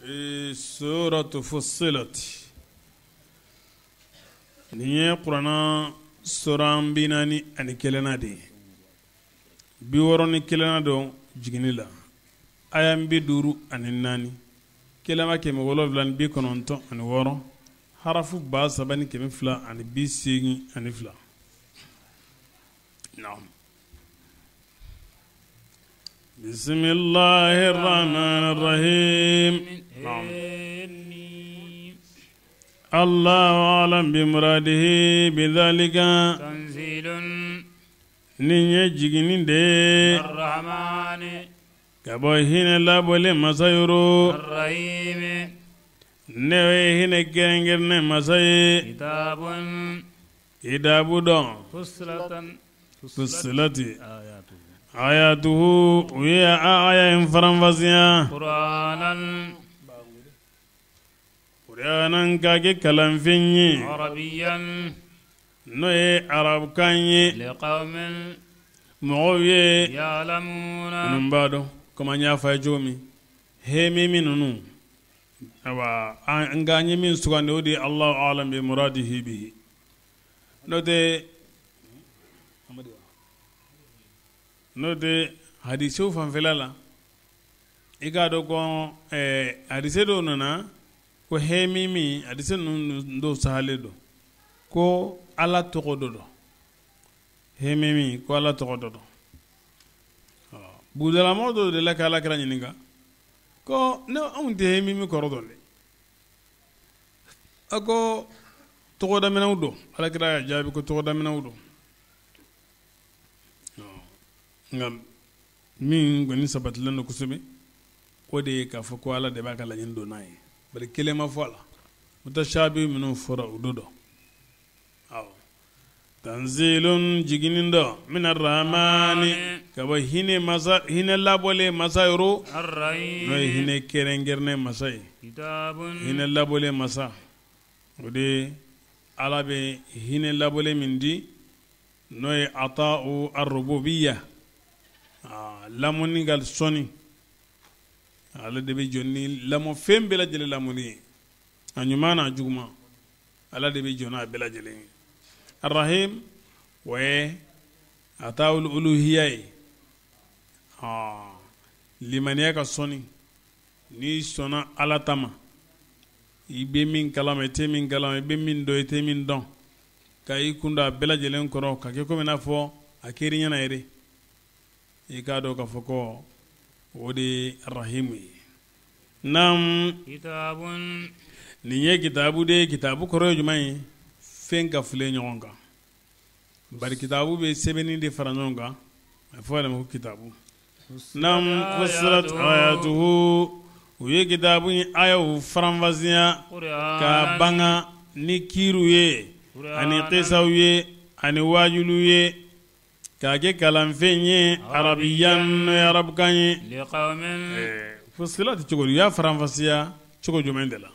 Suratu Fussilat nin ye kuranna suran 41nan de ye, 61nan don jiginni la, aya 54, kelama 796, harafu 3282. Naam. Bisimilahi rahmani rahim. Naam. Allahu alam bi muradihi bi dhalika. Tanzilun. Nin ye jiginni de ye. Arrahmani. Ka bɔ hinɛ labɔlen masa yɔrɔ. Arrahimi. N'o ye hinɛ kɛrɛnkɛrɛnnen masa ye. Kitabun. Kitabu dɔ. Fusilati ayatuhu u ye a aya in faranfasiya. Qur'anan k'a kɛ kalanfɛn ye. Arabiyan. N'o ye arabukan ye. Liqawmin. Mɔgɔw ye. Ya'lamuna. Minnu b'a dɔn komi an y'a fɔ a ye cogo min hemimi ninnu awa nka an ye min sugandi o de ye Allahu alam bi muradihi bihi n'o tɛ n'o tɛ hadisew fanfɛla la i k'a dɔn ko hadise dɔw nana ko hemimi hadise ninnu dɔw sahalen don ko Ala tɔgɔ dɔ don hemimi ko Ala tɔgɔ dɔ don bugudalamɔgɔ dɔw delila ka Ala kira ɲininka ko ne anw tɛ hemimi kɔrɔ dɔn dɛ a ko tɔgɔdaminɛw don Ala kira y'a jaabi ko tɔgɔdaminɛw don nka min kɔni sabatilen don kosɛbɛ o de ye k'a fɔ ko Ala de b'a ka laɲini dɔn n'a ye bari kelen ma fɔ a la mutashabi minnu fɔra o don awɔ tanzilun jiginni dɔ mina rahmani ka bɔ hinɛ masa hinɛ labɔlen masa yɔrɔ n'o ye hinɛ kɛrɛnkɛrɛnnen masa ye hinɛ labɔlen masa o de Ala bɛ hinɛ labɔlen min di n'o ye ata'u arububiyya lamɔni ka sɔnni ale de bɛ jɔ ni lamɔfɛn bɛɛ lajɛlen lamɔni ye a ɲuman n'a juguman Ala de bɛ jɔ n'a bɛɛ lajɛlen ye arahim o ye ata'ul uluhiyya ye limaniya ka sɔnni n'i sɔnna Ala ta ma i bɛ min kalama i tɛ min kalama i bɛ min dɔn i tɛ min dɔn ka i kun da a bɛɛ lajɛlen kɔrɔ ka kɛ komi i n'a fɔ a kɛr'i ɲɛna yɛrɛ i k'a dɔn k'a fɔ ko o de ye rahimu ye naam nin ye kitabu de ye kitabu kɔrɔ ye jumɛn ye fɛn ka filen ɲɔgɔn kan bari kitabu bɛ sɛbɛnni de fara ɲɔgɔn kan a fɔ a ma ko kitabu naam fussilat ayatuhu u ye kitabu in ayaw faranfasiya k'a banga ni kiiriw ye ani kisaw ye ani wajuliw ye k'a kɛ kalanfɛn ye arabiyan n'o ye arabukan ye fussilat cogo di u y'a faranfasiya cogo jumɛn de la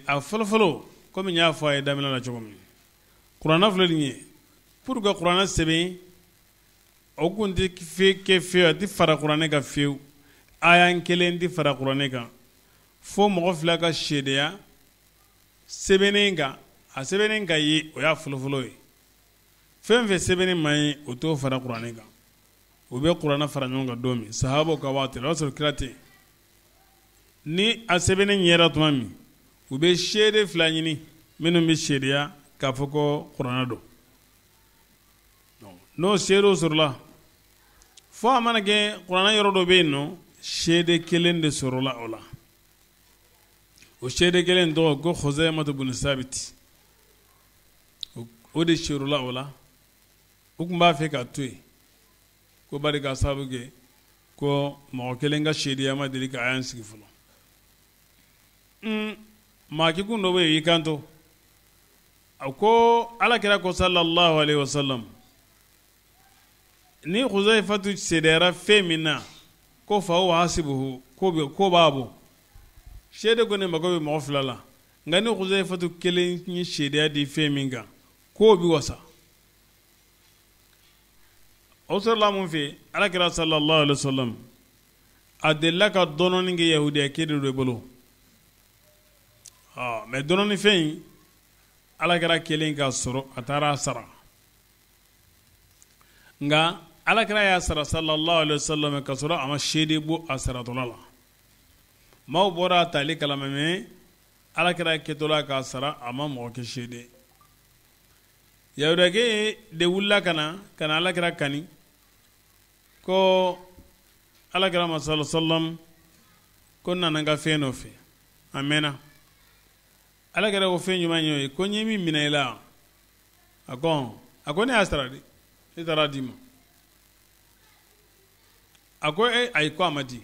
a fɔlɔfɔlɔ komi n y'a fɔ a ye daminɛ la cogo min kuranɛ filɛ nin ye pour que kuranɛ sɛbɛn o kun tɛ kɛ fiyewu a tɛ fara kuranɛ kan fiyewu aya kelen tɛ fara kuranɛ kan fo mɔgɔ fila ka seedeya sɛbɛnnen kan a sɛbɛnnen ka ye o y'a fɔlɔfɔlɔ ye fɛn fɛn sɛbɛnnen ma ye o t'o fara kuranɛ kan u bɛ kuranɛ fara ɲɔgɔn kan don min sahabaw ka waati la o y'a sɔrɔ kira tɛ yen ni a sɛbɛnnen yera tuma min u bɛ seere fila ɲini minnu bɛ seereya k'a fɔ ko kuranɛ don n'o seerew sɔrɔla fo a mana kɛ kuranɛ yɔrɔ dɔ bɛ yen nɔ seere kelen de sɔrɔla o la o seere kelen tɔgɔ ko Huzaymatu bun Sabiti o de seerela o la u tun b'a fɛ k'a to yen ko bari k'a sababu kɛ ko mɔgɔ kelen ka seereya ma deli ka aya sigi fɔlɔ maa kekun dɔ bɛ yen i kanto a ko ala kira ko sallallahu alaihi wasallam ni Huzaifatu seedeyara fɛn min na ko fa huwa hasibuhu ko b'a bɔ seede ko ne mago bɛ mɔgɔ fila la nka ni Huzaifatu kelen ye seedeya di fɛn min kan k'o bɛ wasa o sɔrɔla mun fɛ ala kira sallallahu alaihi wasallam A delila ka dɔnɔni kɛ yahudiyakɛ dɔ de bolo. Mɛ dɔnɔnifɛn in, Alakira kelen k'a sɔrɔ, a taara a sara. Nka Alakira y'a sara sallallahu alaihi wasallam ka sɔrɔ a ma seede bɔ a saratɔla la. Maaw bɔra a tali kalama, mɛ Alakira kɛtɔla k'a sara, a ma mɔgɔ kɛ seede. Yahudiyakɛ de wulila ka na ka na Alakira kani ko Alakira ma sallallahu alaihi wasallam ko n nana n ka fɛn nɔfɛ a mɛnna. Alakira ko fɛn jumɛn y'o ye? Ko n ye min minɛ i la. A ko ne y'a sara de, ne taara d'i ma. A ko e ayi, ko a ma di.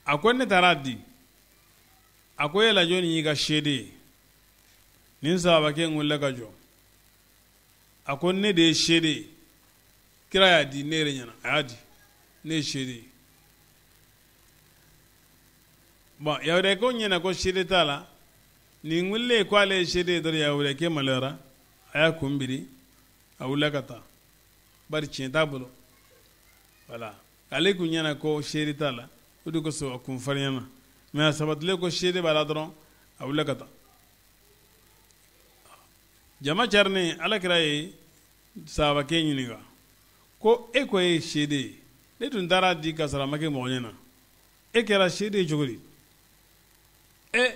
A ko ne taara di. A ko e la jɔnni y'i ka seede ye? Nin sahabakɛ in wulila ka jɔ. A ko ne de ye seede ye, kira y'a di ne yɛrɛ ɲɛna, a y'a di, ne ye seede ye. Bon, yahudiyakɛw ɲɛna ko seede t'a la. Nin wulilen ko ale ye seede ye dɔrɔn, yahudiyakɛ maloyara, a y'a kun biri, a wulila ka taa, bari tiɲɛ t'a bolo. Wala ale kun ɲɛna ko seede t'a la, o de kosɔn a kun farinyana. Mɛ a sabatilen ko seede b'a la dɔrɔn, a wulila ka taa. Jama carinen, Alakira ye sahabakɛ ɲininka ko e ko e ye seede ye, ne dun taara di ka sɔrɔ a ma kɛ mɔgɔ ɲɛna, e kɛra seede ye cogo di? E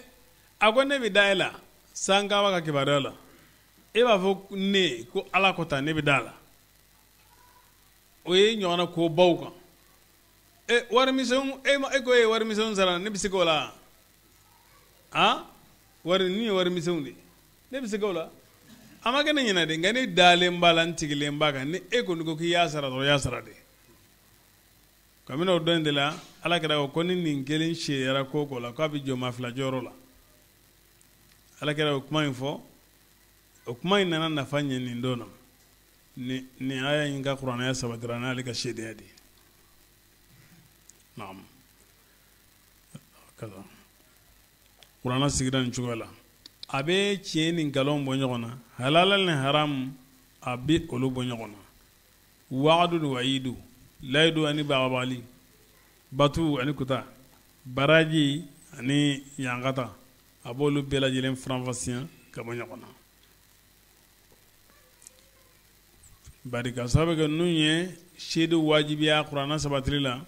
a ko ne bɛ da e la sankaba ka kibaruya la, e b'a fɔ ne ko Ala ko tan, ne bɛ da la. O ye ɲɔgɔnna ko baw kan. E warimisɛnw, e ko e ye warimisɛnw sara, ne bɛ se k'o la? Han, wari ni ye warimisɛnw de ye, ne bɛ se k'o la? A ma kɛ ne ɲɛna de, nka ne dalen b'a la, n tigilen b'a kan. Ni e kɔni ko k'i y'a sara dɔrɔn, i y'a sara de. Kabini o don de la, Ala kɛra ko ni nin kelen seereyara ko ko la, k'a bɛ jɔ maa fila jɔyɔrɔ la. Ala kɛra o kuma in fɔ. O kuma in nana nafa ɲɛ nin don na. Ni nin aya in ka kuranɛya sabatira n'ale ka seereya de ye. Naam, kaza kuranɛ sigira nin cogoya la. A bɛ tiɲɛ ni nkalon bɔ ɲɔgɔn na, halala ni haramu, a bɛ olu bɔ ɲɔgɔn na, waadu ni wayidu, layidu ani bagabagali, batu ani kuta, baraji ani yankata, a b'olu bɛɛ lajɛlen faranfasiya ka bɔ ɲɔgɔn na. Bari ka sababu kɛ ninnu ye seede wajibiya kuranɛ sabatili la.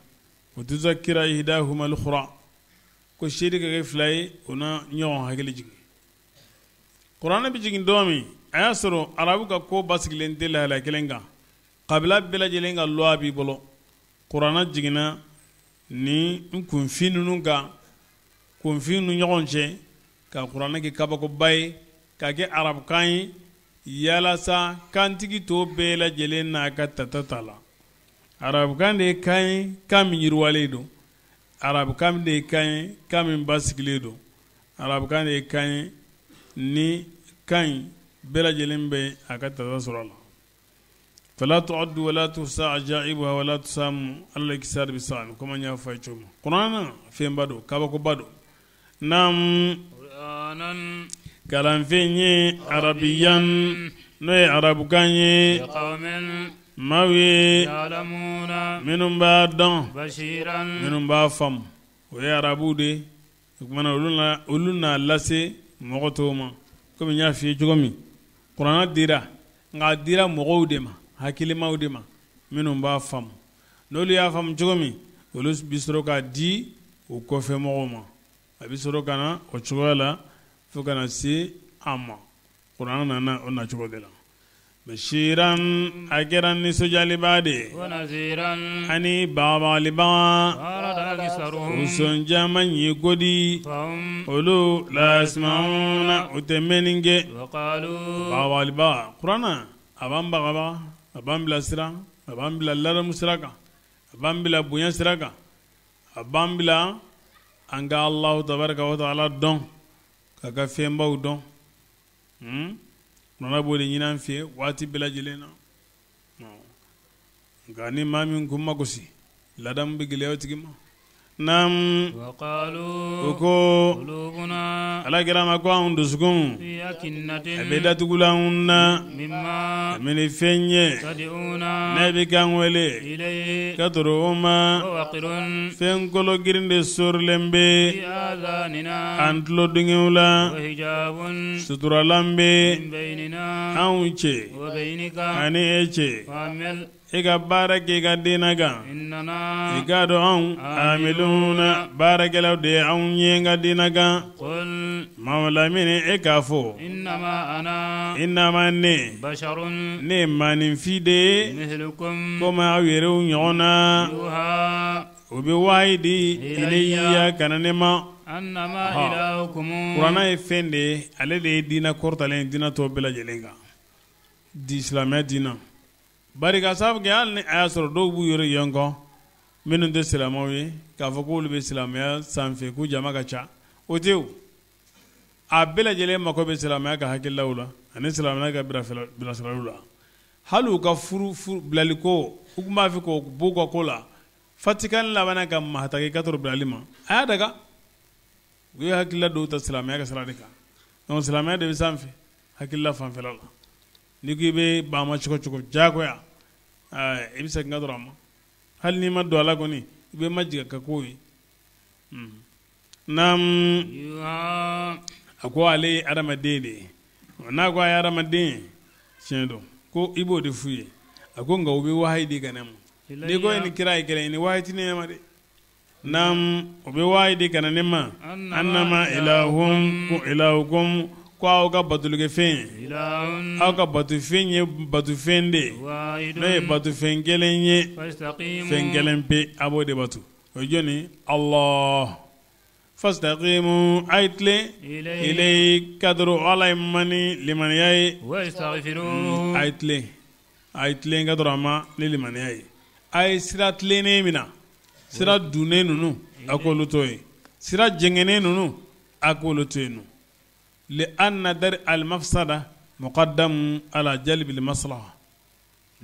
O tuzakira ihdahuma al-ukhra, ko seede ka kɛ fila ye, o na ɲɔgɔn hakili jigin. Kuranɛ bɛ jigin don min, a y'a sɔrɔ arabu ka ko basigilen tɛ lahala kelen kan, kabila bɛɛ lajɛlen ka loi b'i bolo. Kuranɛ jiginna ni n kunfin ninnu kan, kunfin ni ɲɔgɔn cɛ, ka kuranɛ kɛ kabakoba ye, ka kɛ arabukan ye, yalasa kantigi tɔw bɛɛ lajɛlen n'a ka tata ta la. Arabukan de ye kan ye, kan min yiriwalen don. Arabukan de ye kan ye, kan min basigilen don. Arabukan de ye kan ye, ni kan in bɛɛ lajɛlen bɛ a ka tata sɔrɔ a la. Fala tu'addu wala tuhsa ajaibuha wala tusamu ala al-iksar bisami. Komi an y'a fɔ a ye cogo min, kuranɛ fɛnba don, kabakoba don. Naam. Qur'anan. Kalanfɛn ye, arabiyan, n'o ye arabukan ye. Liqawmin. Maaw ye. Ya'lamuna. Minnu b'a dɔn. Bashiran. Minnu b'a faamu, o ye arabuw de ye. O kumana olu n'a lase mɔgɔ tɔw ma. Komi n y'a f'i ye cogo min, kuranɛ dira, nka a dira mɔgɔw de ma, hakilimaw de ma, minnu b'a faamu. N'olu y'a faamu cogo min, olu bɛ sɔrɔ k'a di u kɔfɛ mɔgɔw ma. A bɛ sɔrɔ ka na o cogoya la fo ka na se an ma. Kuranɛ nana o nacogo de la. Bashiran, a kɛra nisɔndiyalibaa de ye. Wa naziran. Ani bagabagalibaga. Arada aktharuhum. U sɔn caman ye kodi. Fahum. Olu la yasma'una, u tɛ mɛnni kɛ. Wa qalu. Bagabagalibaga, kuranɛ a b'an bagabaga, a b'an bilasira, a b'an bila ladamu sira kan, a b'an bila bonya sira kan, a b'an bila an ka Alahu tabaraka wa taala dɔn, k'a ka fɛnbaw dɔn. Kuranɛ b'o de ɲini an fɛ waati bɛɛ lajɛlen na. Nka ni maa min kun ma gosi, ladamu bɛ gɛlɛya o tigi ma. Naam, u ko ala kira ma ko anw dusukun a bɛ datugulan na mini fɛn ye ne bɛ k'an wele ka o ma fɛn kolo girin de sorilen bɛ an tulo dingɛw la suturalan bɛ anw cɛ ani e cɛ e ka baara kɛ i ka diinɛ kan i k'a dɔn anw amiluna baarakɛlaw de ye anw ye n ka diinɛ kan. Mamadu lamini e k'a fɔ innama ne ne ye maaninfin de ye komi aw yɛrɛw ɲɔgɔn na o bɛ wahayi di ilayya ka na ne ma. Kuranɛ ye fɛn de ye, ale de ye diinɛ kɔrɔtalen ye diinɛ tɔw bɛɛ lajɛlen kan di silamɛ diinɛ. Bari ka sababu kɛ hali ni a y'a sɔrɔ dɔw b'u yɛrɛ yɔngɔn minnu tɛ silamɛw ye k'a fɔ k'olu bɛ silamɛya sanfɛ k'u jama ka ca o tɛ o a bɛɛ lajɛlen mako bɛ silamɛya ka hakililaw la ani silamɛya ka bilasiraliw la hali u ka furu bilaliko u tun b'a fɛ k'o b'u ka ko la Vatican labanna ka mahataki ka bilali ma a y'a daga u ye hakilila dɔw ta silamɛya ka sira de kan donc silamɛya de bɛ sanfɛ hakilila fanfɛla la. N'i ko i bɛ ban a ma cogo cogo diyagoya i bɛ segin ka dɔrɔn a ma hali n'i ma don a la kɔni i bɛ majigin ka ko ye naam a ko ale ye adamaden de ye n'a ko a ye adamaden ye tiɲɛ don ko i b'o de f'u ye a ko nka u bɛ wahayi di ka ne ma n'i ko e ni kira ye kelen ye ni wahayi tɛ ne ma dɛ Naam o bɛ wahayi di ka na ne ma annama ilahukum ko aw ka batolikɛfɛn aw ka batofɛn ye batofɛn de ye n'o ye batofɛn kelen ye fɛn kelen pe a b'o de bato o ye jɔni Allah fastaqimu a ye tilen ilayhi ka dɔrɔn Ala ma ni limaniya ye a ye tilen a ye tilen ka dɔrɔn a ma ni limaniya ye a ye sira tilennen minɛ sira dunnen ninnu a k'olu to yen sira jɛngɛnnen ninnu a k'olu to yen nɔ li anna dar al mafsada muqaddamu ala jalbil maslaha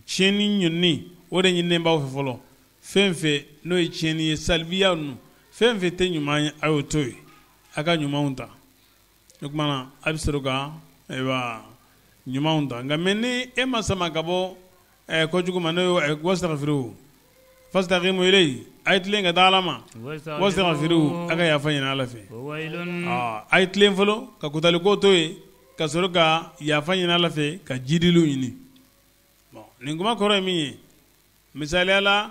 tiɲɛni ɲinini o de ɲininen b'aw fɛ fɔlɔ fɛn fɛn n'o ye tiɲɛni ye salibiya ninnu fɛn fɛn tɛ ɲuman ye a y'o to yen a ka ɲumanw ta o tuma na a bɛ sɔrɔ ka ayiwa ɲumanw ta nka mɛ ni e ma sama ka bɔ kojugu ma n'o ye wastaghfiruhu fastaqimu ilayhi a ye tilen ka taa Ala ma wastaghfiruhu a ka yafa ɲini Ala fɛ a ye tilen fɔlɔ ka kutaliko to yen ka sɔrɔ ka yafa ɲini Ala fɛ ka jidiliw ɲini bon nin kuma kɔrɔ ye min ye misaliya la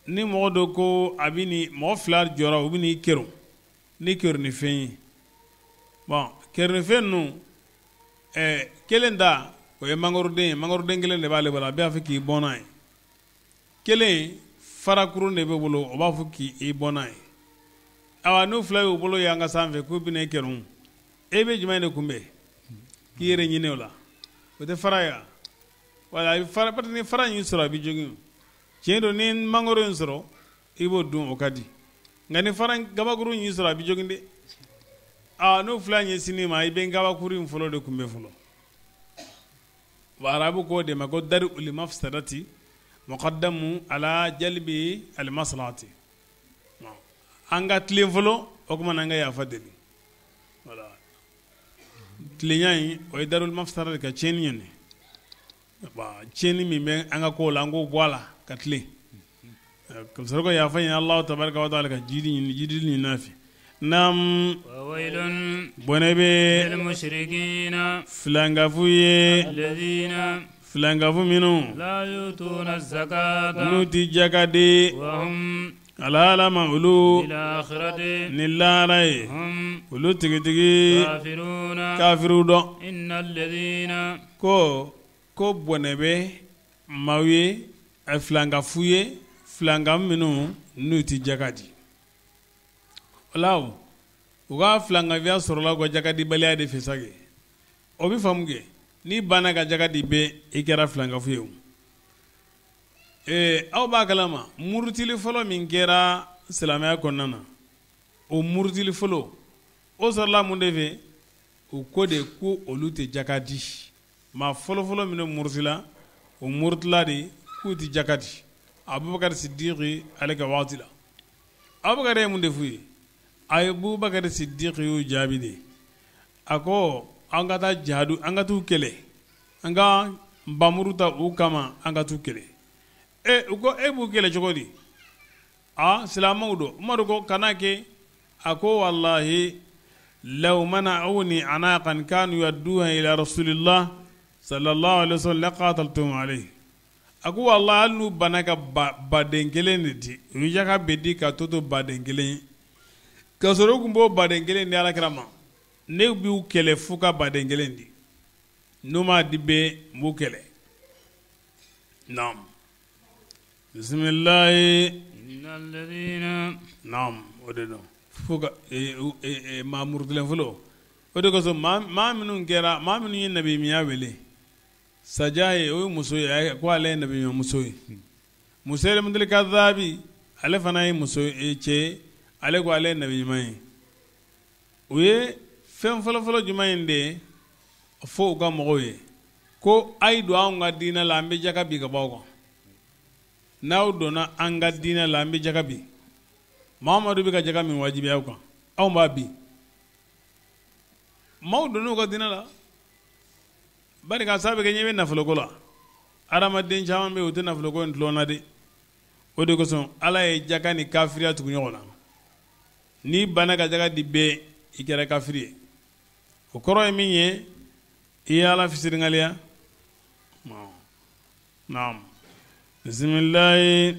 ni mɔgɔ dɔ ko a bɛ ni mɔgɔ fila jɔra u bɛ n'i kerun ni kerunifɛn ye bon kerunifɛn ninnu kelen ta o ye mangoroden ye mangoroden kelen de b'ale bolo a b'a fɛ k'i bɔ n'a ye kelen farakurun de b'o bolo o b'a fɛ k'i bɔ n'a ye awa n'u fila y'u bolo yanga sanfɛ k'u bɛna e kerun e bɛ jumɛn de kunbɛn k'i yɛrɛ ɲini o la o tɛ fara ye wa wala fara ni fara in sɔrɔ a bɛ jogin tiɲɛ don ni mangoro in sɔrɔ i b'o dun o ka di nka ni fara gabakuru y'i sɔrɔ a bɛ jogin dɛ aa n'u fila ɲɛsinn'i ma i bɛ gabakuru in fɔlɔ de kunbɛn fɔlɔ wa arabu k'o de ma ko dar'ul mafsadati muqaddamu ala jalbi al maslahati an ka tilen fɔlɔ o tuma na an ka yafa deli wala tilenya in o ye dar'ul mafsada de ka tiɲɛni ɲini tiɲɛni min bɛ an ka ko la an k'o bɔ a la ka tilen ka sɔrɔ ka yafa ɲini Alahu tabaraka wa taala ka jidi ɲini jidili ɲini a fɛ naam bɔnɛ bɛ filankafu ye filankafu minnu n'u tɛ jaka di alala ma olu ni lahara ye olu tigitigi kafiriw dɔn ko ko bɔnɛ bɛ maaw ye filankafu ye filankafu minnu n'u tɛ jaka di o la u ka filankafuya sɔrɔla u ka jakadibaliya de fɛ sa kɛ o bɛ faamu kɛ n'i banna ka jaka di bɛɛ i kɛra filankafu ye o ee aw b'a kalama murutili fɔlɔ min kɛra silamɛya kɔnɔna na o murutili fɔlɔ o sɔrɔla mun de fɛ u ko de ko olu tɛ jaka di maa fɔlɔfɔlɔ minnu murutila o murutila de k'u tɛ jaka di Abubakar Sidiki ale ka waati la Abubakar ye mun de f'u ye? Abubakar Sidiki y'u jaabi de, a ko an ka taa jihadu, an ka t'u kɛlɛ, an ka npanmuru ta u kama, an ka t'u kɛlɛ. E u ko e b'u kɛlɛ cogo di? A silamɛw don. Umaru ko kana kɛ. A ko walahi law mana'uni anaqan kanu yadduha ila rasulillah sallallahu alaihi wasallam laqataltuhum alayhi. A ko walahi hali n'u banna ka baden kelen de di, u ye jaka bɛɛ di ka to baden kelen ye, k'a sɔrɔ u tun b'o baden kelen di alakira ma, ne b'u kɛlɛ f'u ka baden kelen di. N'u m'a di bɛɛ, n b'u kɛlɛ. Naam, bisimilahi. Naam, o de don fo ka maa murutilen fɔlɔ. O de kosɔn maa minnu kɛra, maa minnu ye nabiɲumanya wele, Saja ye, o ye muso ye, ko ale ye nabiɲuman muso ye. Musayilimatul kazabi, ale fana ye muso ye, cɛ ye, ale ko ale ye nabiɲuman ye. U ye fɛn fɔlɔfɔlɔ jumɛn in de fɔ u ka mɔgɔw ye? Ko a ye don anw ka diinɛ la, an bɛ jaka bin ka bɔ aw kan. N'aw donna an ka diinɛ la, an bɛ jaka bin. Mahamadu bɛ ka jaka min wajibiya aw kan, anw b'a bin. Maaw donna u ka diinɛ la. Bari ka sababu kɛ ɲɛ bɛ nafoloko la, adamaden caman bɛ yen, u tɛ nafoloko in tulon na dɛ. O de kosɔn Ala ye jaka ni kafiriya tugu ɲɔgɔn na. N'i banna ka jaka di bɛɛ, i kɛra kafiri ye. O kɔrɔ ye min ye, i ye Ala fisirinkaliya. Naam, bisimilahi.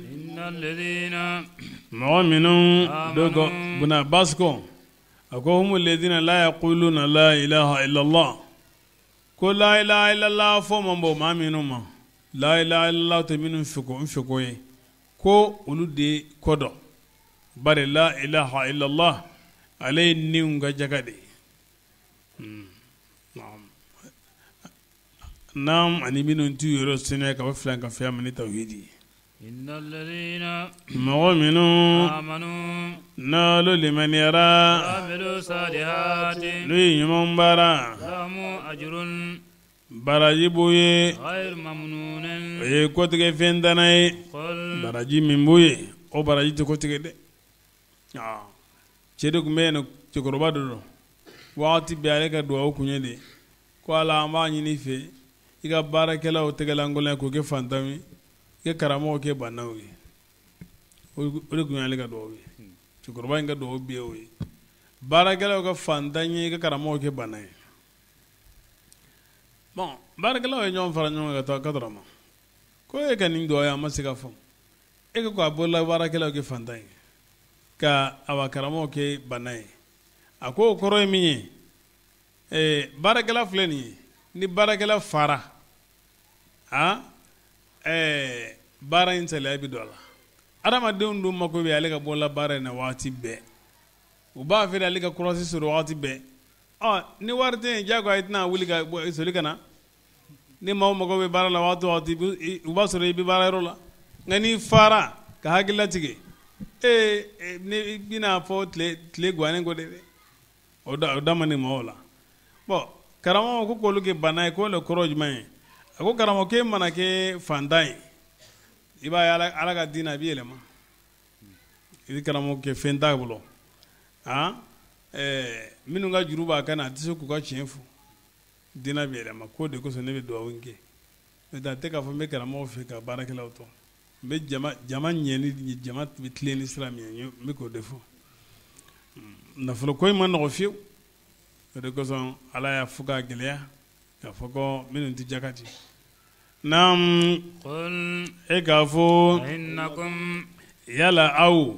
Mɔgɔ minnu dɔ ko Ibn Abbas ko, a ko humu ledina la yaquluna la ilaha illallah, ko la ilaha illallah fɔ man bɔ maa minnu ma, la ilaha illallah tɛ minnu fɛ ko ye, ko olu de kɔ dɔn. Bari la ilaha illallah ale ye niw ka jaka de ye. Naam, ani minnu t'u yɛrɛ sɛnɛ ka bɔ filankafoya ma ni tawhidi ye. Mɔgɔ minnu n'olu limaniyara, n'u ye ɲuman baara, baraji b'u ye, o ye kɔtigɛ fɛn tana ye. Baraji min b'u ye, o baraji tɛ kɔtigɛ dɛ. Cɛ de tun bɛ yen, cɛkɔrɔba dɔ don, waati bɛɛ ale ka dugawu kun ye de ko Ala, an b'a ɲini i fɛ, i ka baarakɛlaw tɛgɛlankolon k'o kɛ fantanw ye, i ka karamɔgɔw kɛ banaw ye. O de tun y'ale ka dugawu ye. Cɛkɔrɔba in ka dugawu bɛɛ o ye, baarakɛlaw ka fantan ye, i ka karamɔgɔw kɛ bana ye. Bon, baarakɛlaw ye ɲɔgɔn fara ɲɔgɔn kan ka taa kadɔrɔ ma, ko e ka nin dugawu ye, a ma se ka faamu. E ko k'a bolola baarakɛlaw kɛ fantan ye, ka awa karamɔgɔw kɛ bana ye. A ko o kɔrɔ ye min ye, baarakɛla filɛ nin ye, ni baarakɛla fara, baara in saliya bɛ don a la. Adamadenw dun mako bɛ ale ka bolola baara in na waati bɛɛ, u b'a fɛ ale ka kurasi sɔrɔ waati bɛɛ. Ɔ, ni wari tɛ yen, diyagoya i tɛna wuli ka soli ka na. Ni maaw mago bɛ baara la waati o waati, u b'a sɔrɔ i bɛ baara yɔrɔ la. Nka n'i fara ka hakili latigɛ, ee, i bɛna fɔ tile gannen kɔ de dɛ. O da man di maaw la. Bon, karamɔgɔ ko k'olu kɛ bana ye, k'o le kɔrɔ jumɛn ye? A ko karamɔgɔ, k'e mana kɛ fantan ye, i b'a ye Ala ka diinɛ a bɛ yɛlɛma. I bɛ karamɔgɔ kɛ fɛn t'a bolo, minnu ka juru b'a kan na, a tɛ se k'u ka tiɲɛ fɔ, diinɛ bɛ yɛlɛma. K'o de kosɔn ne bɛ dugawu kɛ. N'o tɛ, a tɛ k'a fɔ n bɛ karamɔgɔ fɛ ka baarakɛlaw tɔ, n bɛ jama ɲɛ ni jama bɛ tilen ni sira min ye, n bɛ k'o de fɔ. Nafolo ko in ma nɔgɔ fiyewu. O de kosɔn Ala y'a fɔ k'a gɛlɛya k'a fɔ ko minnu tɛ jaka di. Naam, e k'a fɔ yala aw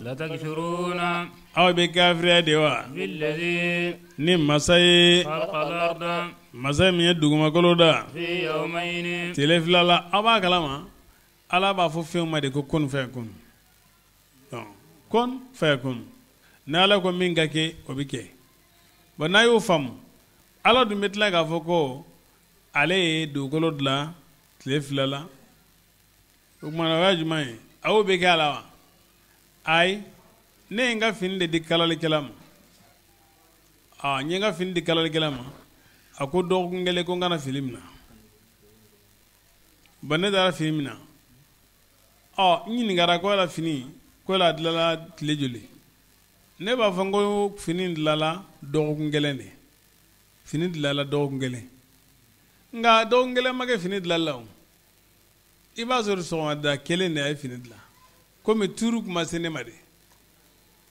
aw bɛ kafiriya de wa ni masa ye, masa min ye dugumakolo da tile 2 la? Aw b'a kalama, Ala b'a fɔ fɛnw ma de ko kun fayakun, kun fayakun. Ni Ala ko min ka kɛ, o bɛ kɛ. Bon, n'a y'o faamu, Ala dun bɛ tila k'a fɔ ko ale ye dugukolo dilan tile 2 la. O tuma na, o y'a jumɛn ye? Aw bɛ kɛ a la wa? Ayi, ne ye n ka fini de di kalalikɛla ma. N ye n ka fini di kalalikɛla ma, a ko dɔgɔkun kelen ko n kana fini minɛ. Bon, ne taara fini minɛ. Ɔ, n ɲininkara ko yala fini ko la dilanna tile joli? Ne b'a fɔ n ko fini dilanla dɔgɔkun kelen de, fini dilanla dɔgɔkun kelen, nka dɔgɔkun kelen ma kɛ fini dilanla o. I b'a sɔrɔ sɔgɔmada kelen de a ye fini dilan, komi tuuru tun ma se ne ma de.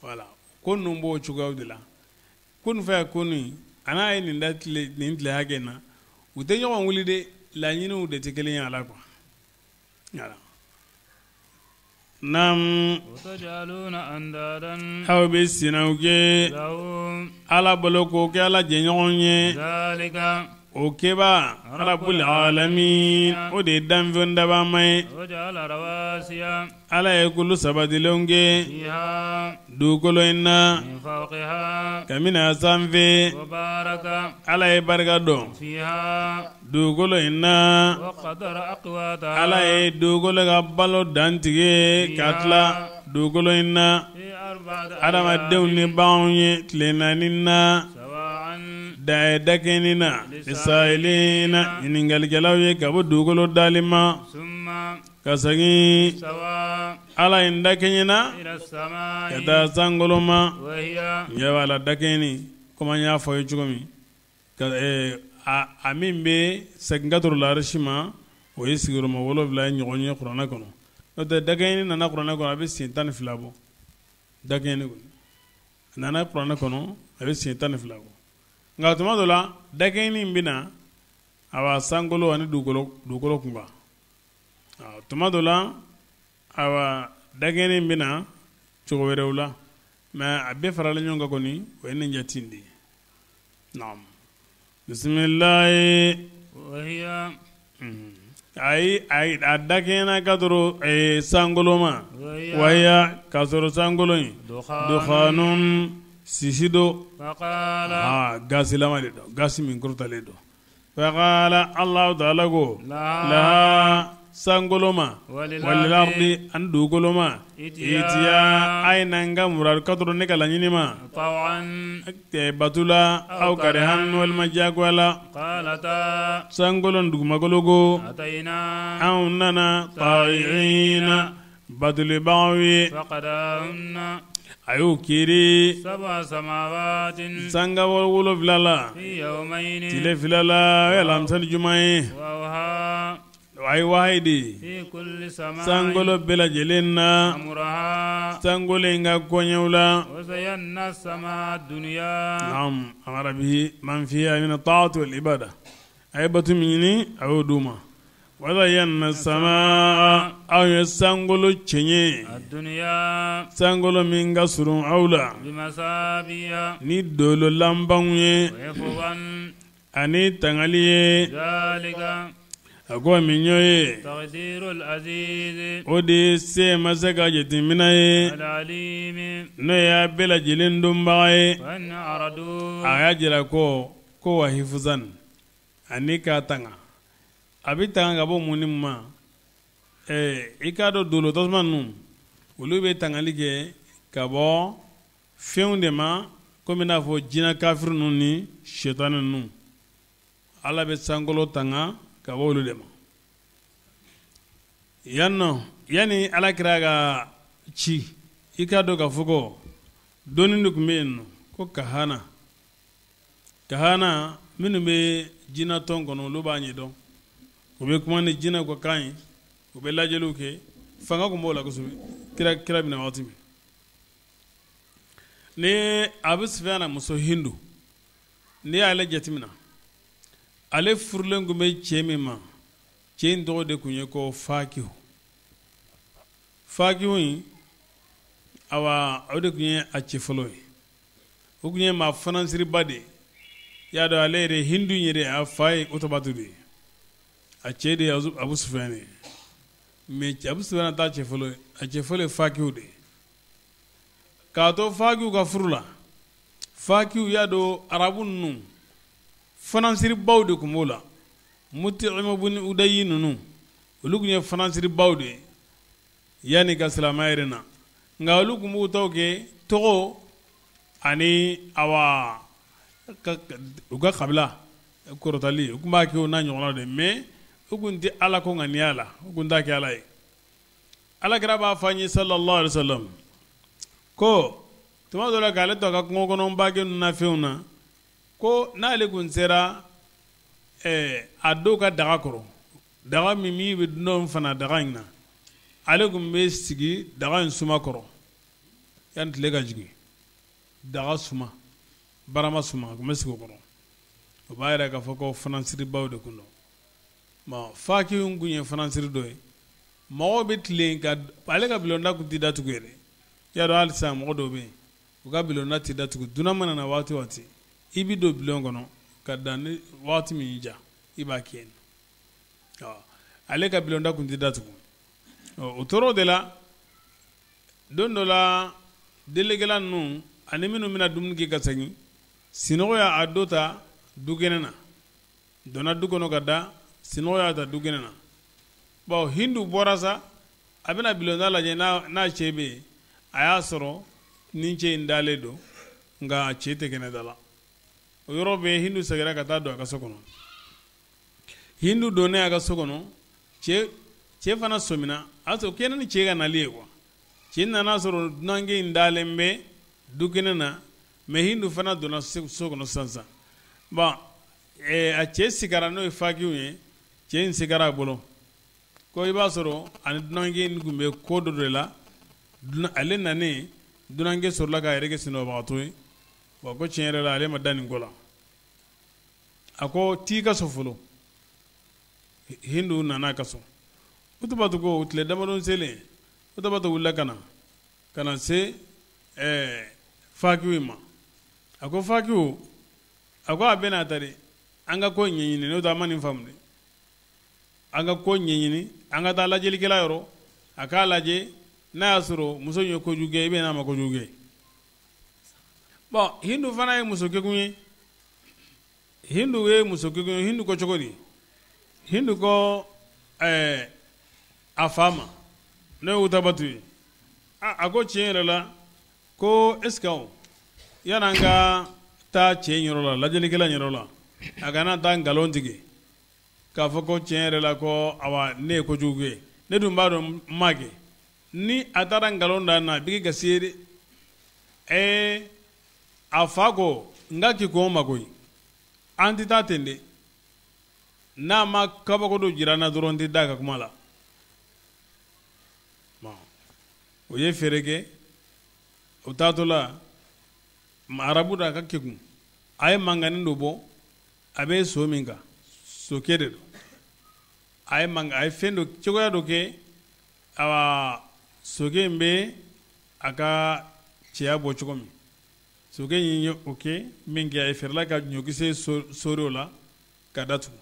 Voilà, ko ninnu b'o cogoyaw de la. Ko nin fɛ ko nin a n'a ye nin da tile nin tile hakɛ in na, u tɛ ɲɔgɔn wuli de, laɲiniw de tɛ kelen ye a la quoi. Voilà. Naam. Aw bɛ sinaw kɛ Ala bolo k'o kɛ Ala jɛɲɔgɔn ye. O kɛba Rabul alamin o de ye danfɛn dabama ye. Ala ye kulu sabatilenw kɛ dugukolo in na kabini a sanfɛ. Ala ye barika don dugukolo in na. Ala ye dugukolo ka balo dantigɛ ka tila dugukolo in na adamadenw ni baganw ye tile naani na dakɛɲɛni na lisailina ɲininkalikɛlaw ye ka bɔ dugukolo dali ma ka segin Ala in dakɛɲɛna ka taa sankolo ma. Ɲɛ b'a la dakɛɲɛni komi an y'a fɔ ye cogo min a min bɛ segin ka toro l'arisi ma o ye sigiyɔrɔma wolonwula ye ɲɔgɔn ye kuranɛ kɔnɔ. N'o tɛ dakɛɲɛni nana kuranɛ kɔnɔ a bɛ siɲɛ 12 bɔ. Dakɛɲɛni kɔni a nana kuranɛ kɔnɔ a bɛ siɲɛ 12 bɔ. Nka tuma dɔ la dakɛɲɛni in bɛ na awa sankolo ani dugukolo kunkan. Tuma dɔ la awa dakɛɲɛni in bɛ na cogo wɛrɛw la, mais a bɛɛ faralen ɲɔgɔn kan kɔni o ye nin jate in de ye. Naam. Bisimilahi. Ayi, a dakɛɲɛna ka toro sankolo ma, wahiya k'a sɔrɔ sankolo in dukhanun sisi don, gasilama de don, gasi min kɔrɔtalen don. Faqala Alahu taala ko laha sankolo ma walilardi ani dugukolo ma itiya a ye na n ka muradu ka toro ne ka laɲini ma bato la aw karihan walima diyagoya la. Sankolo ni dugumakolo ko anw nana ta'iina batolibagaw ye. A y'o kiiri sanga wolonwula la tile fila la o ye alamisa ni juma ye. A ye wahayi di sankolo bɛɛ lajɛlen na sankolo in ka koɲɛw la. Naam, amara bihi man fiha min taati wal ibada. A ye bato min ɲini a y'o d'u ma. Wa zayyana samaa aw ye sankolo cɛɲɛ sankolo min ka surun aw la ni dolo lanpanw ye ani tangali ye. A ko min y'o ye o de ye se masa ka jateminɛ ye n'o y'a bɛɛ lajɛlen dɔnbaga ye. A y'a jira ko wa hifuzan ani k'a tanga. A bɛ tanga ka bɔ mun ni mun ma? I k'a dɔn dolo tasuma ninnu olu bɛ tangali kɛ ka bɔ fɛnw de ma komi n'a fɔ jinɛ kafiri ninnu ni shetani ninnu. Ala bɛ sankolo tanga ka bɔ olu de ma. Yan nɔ yanni Ala kira ka ci i k'a dɔn k'a fɔ ko dɔnni de tun bɛ yen nɔ ko kahana. Kahana minnu bɛ jinɛtɔn kɔnɔ olu b'a ɲɛdɔn. U bɛ kuma ni jinɛ ka kan ye, u bɛ lajɛliw kɛ, fanga tun b'o la kosɛbɛ kira bɛna waati min. Ni Abu Sufiyana muso Hindu, n'i y'ale jateminɛ, ale furulen tun bɛ cɛ min ma, cɛ in tɔgɔ de tun ye ko Fakihu. Fakihu in, awa o de tun ye a cɛ fɔlɔ ye. O tun ye maa fanansiriba de ye. I y'a dɔn ale yɛrɛ Hindu in yɛrɛ a fa ye Utubatu de ye. A cɛ de ye Abu Sufiyana ye. Mais Abu Sufiyana t'a cɛ fɔlɔ ye, a cɛ fɔlɔ ye Fakihu de ye. K'a to Fakihu ka furu la, Fakihu y'a dɔn arabu ninnu fanansiribaw de tun b'o la. Mutimu bun Udayi ninnu olu tun ye fanansiribaw de ye yanni ka silamɛya yɛrɛ na. Nka olu tun b'u taw kɛ tɔgɔ ani awa u ka kabila kɔrɔtali, u tun b'a kɛ o n'a ɲɔgɔnna de, mais u tun tɛ Ala ko ŋaniya la, u tun t'a kɛ Ala ye. Ala kira b'a fɔ an ye sallallahu alaihi wasallam ko Tuma dɔ la k'ale to a ka kungo kɔnɔ bagan ninnu na fɛnw na, ko n'ale kun sera a dɔw ka daga kɔrɔ, daga min bɛ dunan fana daga in na, ale kun bɛ sigi daga in suma kɔrɔ yanni tile ka jigin. Daga suma, barama suma, a kun bɛ sigi o kɔrɔ. O b'a yira k'a fɔ ko fanansiribaw de kun don. Bon, Fakihu kun ye fanansiri dɔ ye. Mɔgɔw bɛ tilen ka ale ka bulonda kun tɛ datugu yɛrɛ. Y'a dɔn hali sisan mɔgɔ dɔw bɛ yen, u ka bulonda tɛ datugu. Dunan mana na waati o waati, i bɛ don bulon kɔnɔ ka dan ni waati min y'i diya, i b'a kɛ yen. Ale ka bulonda kun tɛ datugu. O tora o de la, don dɔ la delikɛla ninnu ani minnu bɛna dumuni kɛ ka segin, sinɔgɔ y'a dɔ ta dukɛnɛ na, donna du kɔnɔ ka da, sinɔgɔ y'a ta dukɛnɛ na. Bon, Hindu bɔra sa, a bɛna bulonda lajɛ n'a cɛ bɛ yen. A y'a sɔrɔ ni cɛ in dalen don, nka a cɛ tɛ kɛnɛ da la. O yɔrɔ bɛɛ Hindu seginna ka taa don a ka so kɔnɔ. Hindu donnen a ka so kɔnɔ, cɛ fana sɔmina, a y'a sɔrɔ kɛnɛ ni cɛ ka nali ye quoi. Cɛ nana sɔrɔ dunankɛ in dalen bɛ dukɛnɛ na, mais Hindu fana donna so kɔnɔ sisan sisan. Bon, a cɛ sigara, n'o ye Fakihu ye, cɛ in sigara a bolo ko i b'a sɔrɔ ani dunankɛ in tun bɛ ko dɔ de la. Ale nanen, dunankɛ sɔrɔla k'a yɛrɛ kɛ sinɔgɔbagatɔ ye. Bon, ko tiɲɛ yɛrɛ la ale ma da nin ko la. A ko t'i ka so fɔlɔ. Hindu nana ka so. Utubatu ko tile damadɔ selen, Utubatu wulila ka na se Fakihu ma. A ko Fakihu, a ko a bɛna ta de, an ka ko ɲɛɲini, n'o tɛ an ma nin faamu dɛ. An ka ko ɲɛɲini, an ka taa lajɛlikɛla yɔrɔ, a k'a lajɛ n'a y'a sɔrɔ muso in ye kojugu kɛ, i bɛ n'a ma kojugu kɛ. Bon, Hindu fana ye muso kekun ye. Hindu ye muso kekun ye. Hindu ko cogo di? Hindu ko a fa ma, n'o ye Utabatu ye, a ko tiɲɛ yɛrɛ la ko est ce que yan'an ka taa cɛ in yɔrɔ la, lajɛlikɛla in yɔrɔ la, a kana taa nkalon tigɛ k'a fɔ ko tiɲɛ yɛrɛ la ko awa ne ye kojugu kɛ, ne dun b'a dɔn n m'a kɛ. Ni a taara nkalon da n na, a bɛ kɛ gasi ye dɛ. A fa ko n ka k'i kɔn ma koyi, an tɛ taa ten dɛ. N'a ma kabako dɔ jira n na dɔrɔn, n tɛ da ka kuma la. Bon, o ye feere kɛ. O taatɔ la, arabu da ka kekun, a ye mankannin dɔ bɔ, a bɛ so min kan, sokɛ de don. A ye mankan, a ye fɛn dɔ cogoya dɔ kɛ, awa sokɛ in bɛ a ka cɛya bɔ cogo min. Sokɛ in ye o kɛ min kɛ, a ye fɛɛrɛ la ka ɲɔkisɛ sori o la ka datugu.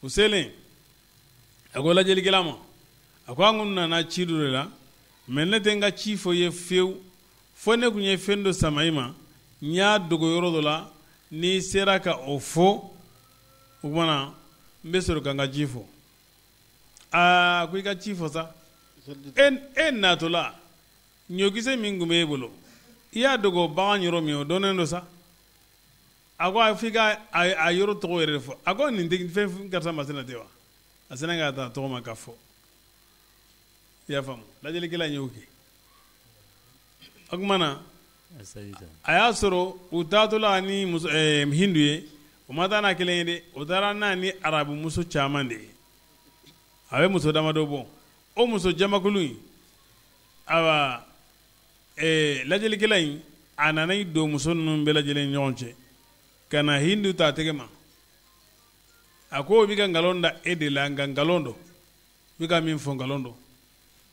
O selen, a ko lajɛlikɛla ma, a ko an kun nana ci dɔ de la, mais ne tɛ n ka ci fɔ i ye fiyewu fo ne kun ye fɛn dɔ sama i ma, n y'a dogo yɔrɔ dɔ la, n'i sera ka o fɔ, o tuma na n bɛ sɔrɔ ka n ka ci fɔ. Aa, ko i ka ci fɔ sa. E natɔ la, ɲɔkisɛ min tun bɛ e bolo, i y'a dogo bagan yɔrɔ min, o dɔnnen don sa. A ko f'i ka a yɔrɔ tɔgɔ yɛrɛ de fɔ. A ko nin tɛ fɛn karisa masina tɛ wa? A sina k'a ta tɔgɔ ma k'a fɔ. I y'a faamu, lajɛlikɛla in y'o kɛ. O tuma na, a y'a sɔrɔ u taatɔ la ni muso Hindu ye, o ma taa n'a kelen ye dɛ, o taara n'a ni arabu muso caman de ye. A bɛ muso damadɔ bɔ. O muso jamakulu in, ayiwa, lajɛlikɛla in, a nana i don muso ninnu bɛɛ lajɛlen ni ɲɔgɔn cɛ ka na Hindu ta a tɛgɛ ma. A ko o bɛ ka nkalon da e de la, nka nkalon don, i bɛ ka min fɔ nkalon don.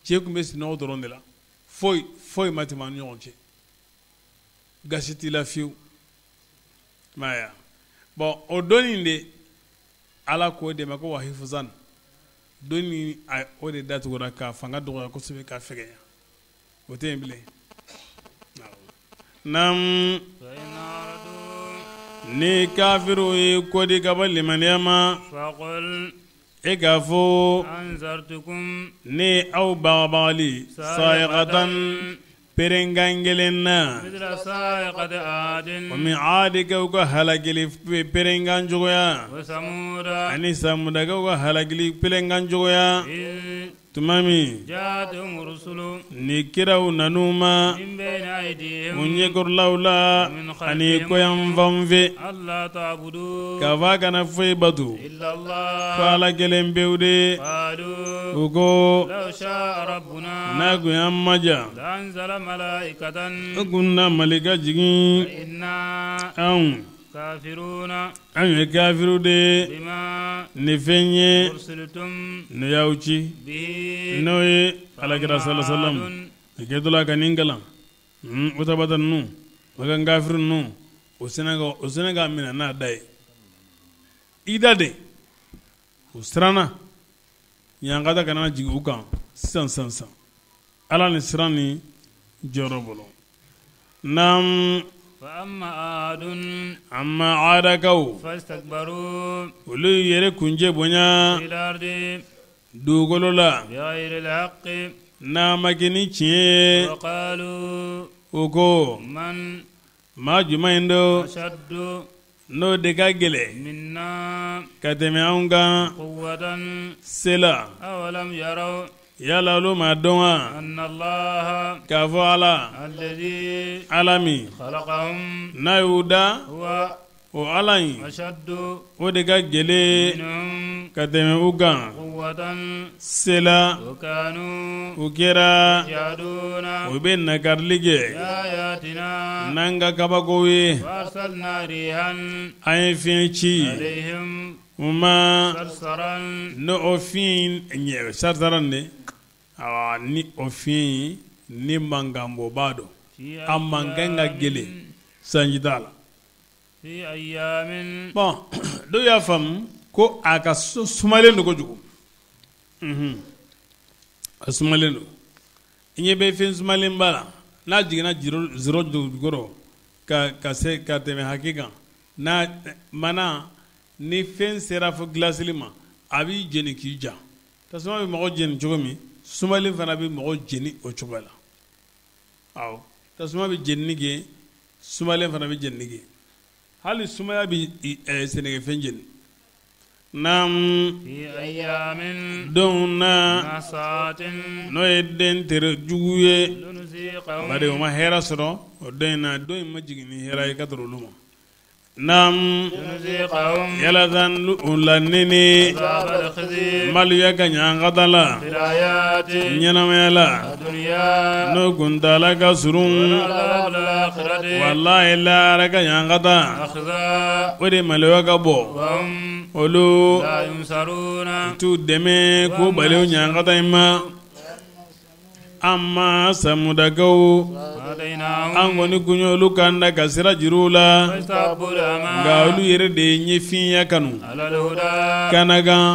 Cɛ tun bɛ sunɔgɔ dɔrɔn de la, foyi foyi ma tɛmɛ an ni ɲɔgɔn cɛ, gasi t'i la fiyewu. I m'a ye wa? Bon, o don in de Ala k'o dɛmɛ ko wa hifuzan, don min o de datugura k'a fanga dɔgɔya kosɛbɛ k'a fɛgɛnya, o tɛ yen bilen. Naam, ni kafiriw ye kɔdi ka bɔ limaniya ma, e k'a fɔ ne aw bagabagali sayiqatan perenkan kelen na, o min aadikaw ka halakili perenkan cogoya ani samudakaw ka halakili perenkan cogoya. Tuma min ni kiraw nan'u ma u ɲɛkɔrɔlaw la ani kɔyanfanw fɛ k'a fɔ a kana foyi bato fo Ala kelen pewu de u ko n'a kun y'an maja u kun na malika jigin anw anw ye kafiriw de ye ni fɛn ye ne y'aw ci n'o ye alakira sallallahu alaihi wasallam a kɛtɔla ka nin kalan utabata ninnu makan kafiri ninnu o sina k'a minɛ n'a da ye i da de u siranna ɲangata kana jigin u kan sisan sisan sisan ala ni siran ni jɔyɔrɔ bolo naam amma aadakaw olu yɛrɛ kunjɛ bonya dugukolo la n'a ma kɛ ni tiɲɛ ye u ko maa jumɛn in don n'o de ka gɛlɛn ka tɛmɛ anw kan se la yala olu m'a dɔn wa k'a fɔ ala ala min n'a y'u da o ala in o de ka gɛlɛn ka tɛmɛ u kan se la u kɛra u bɛ nakarili kɛ n'an ka kabakow ye an ye fiɲɛ ci u ma n'o o fiɲɛ sasaran de ni o fiɲɛ ni mankanbɔba don a mankan ka gɛlɛn sanji t'a la. Bon dɔw y'a faamu ko a ka sumalen don kojugu a sumalen don i ɲɛ bɛ fɛn sumalenba la n'a jiginna zéro jukɔrɔ ka se ka tɛmɛ hakɛ kan n'a mana ni fɛn sera fo gilasili ma a b'i jeni k'i ja tasuma bɛ mɔgɔ jeni cogo min sumalen fana bɛ mɔgɔ jeni o cogo la awɔ tasuma bɛ jenini kɛ sumalen fana bɛ jenini kɛ hali sumaya bɛ sɛnɛkɛfɛn jeni naam don na n'o ye den tere jugu ye bari o ma hɛrɛ sɔrɔ o don in na don in ma jigin ni hɛrɛ ye ka tɔrɔ olu ma naam yalasa u la nɛnɛ maloya ka ɲangata la ɲɛnamaya la n'o kuntaala ka surun walahi lahara ka ɲangata o de maloya ka bɔ olu t'u dɛmɛ k'u bali o ɲangata in ma amma samudakaw an kɔni kun y'olu kanda ka sira jira u la nka olu yɛrɛ de ye ɲɛfinya kanu kana kan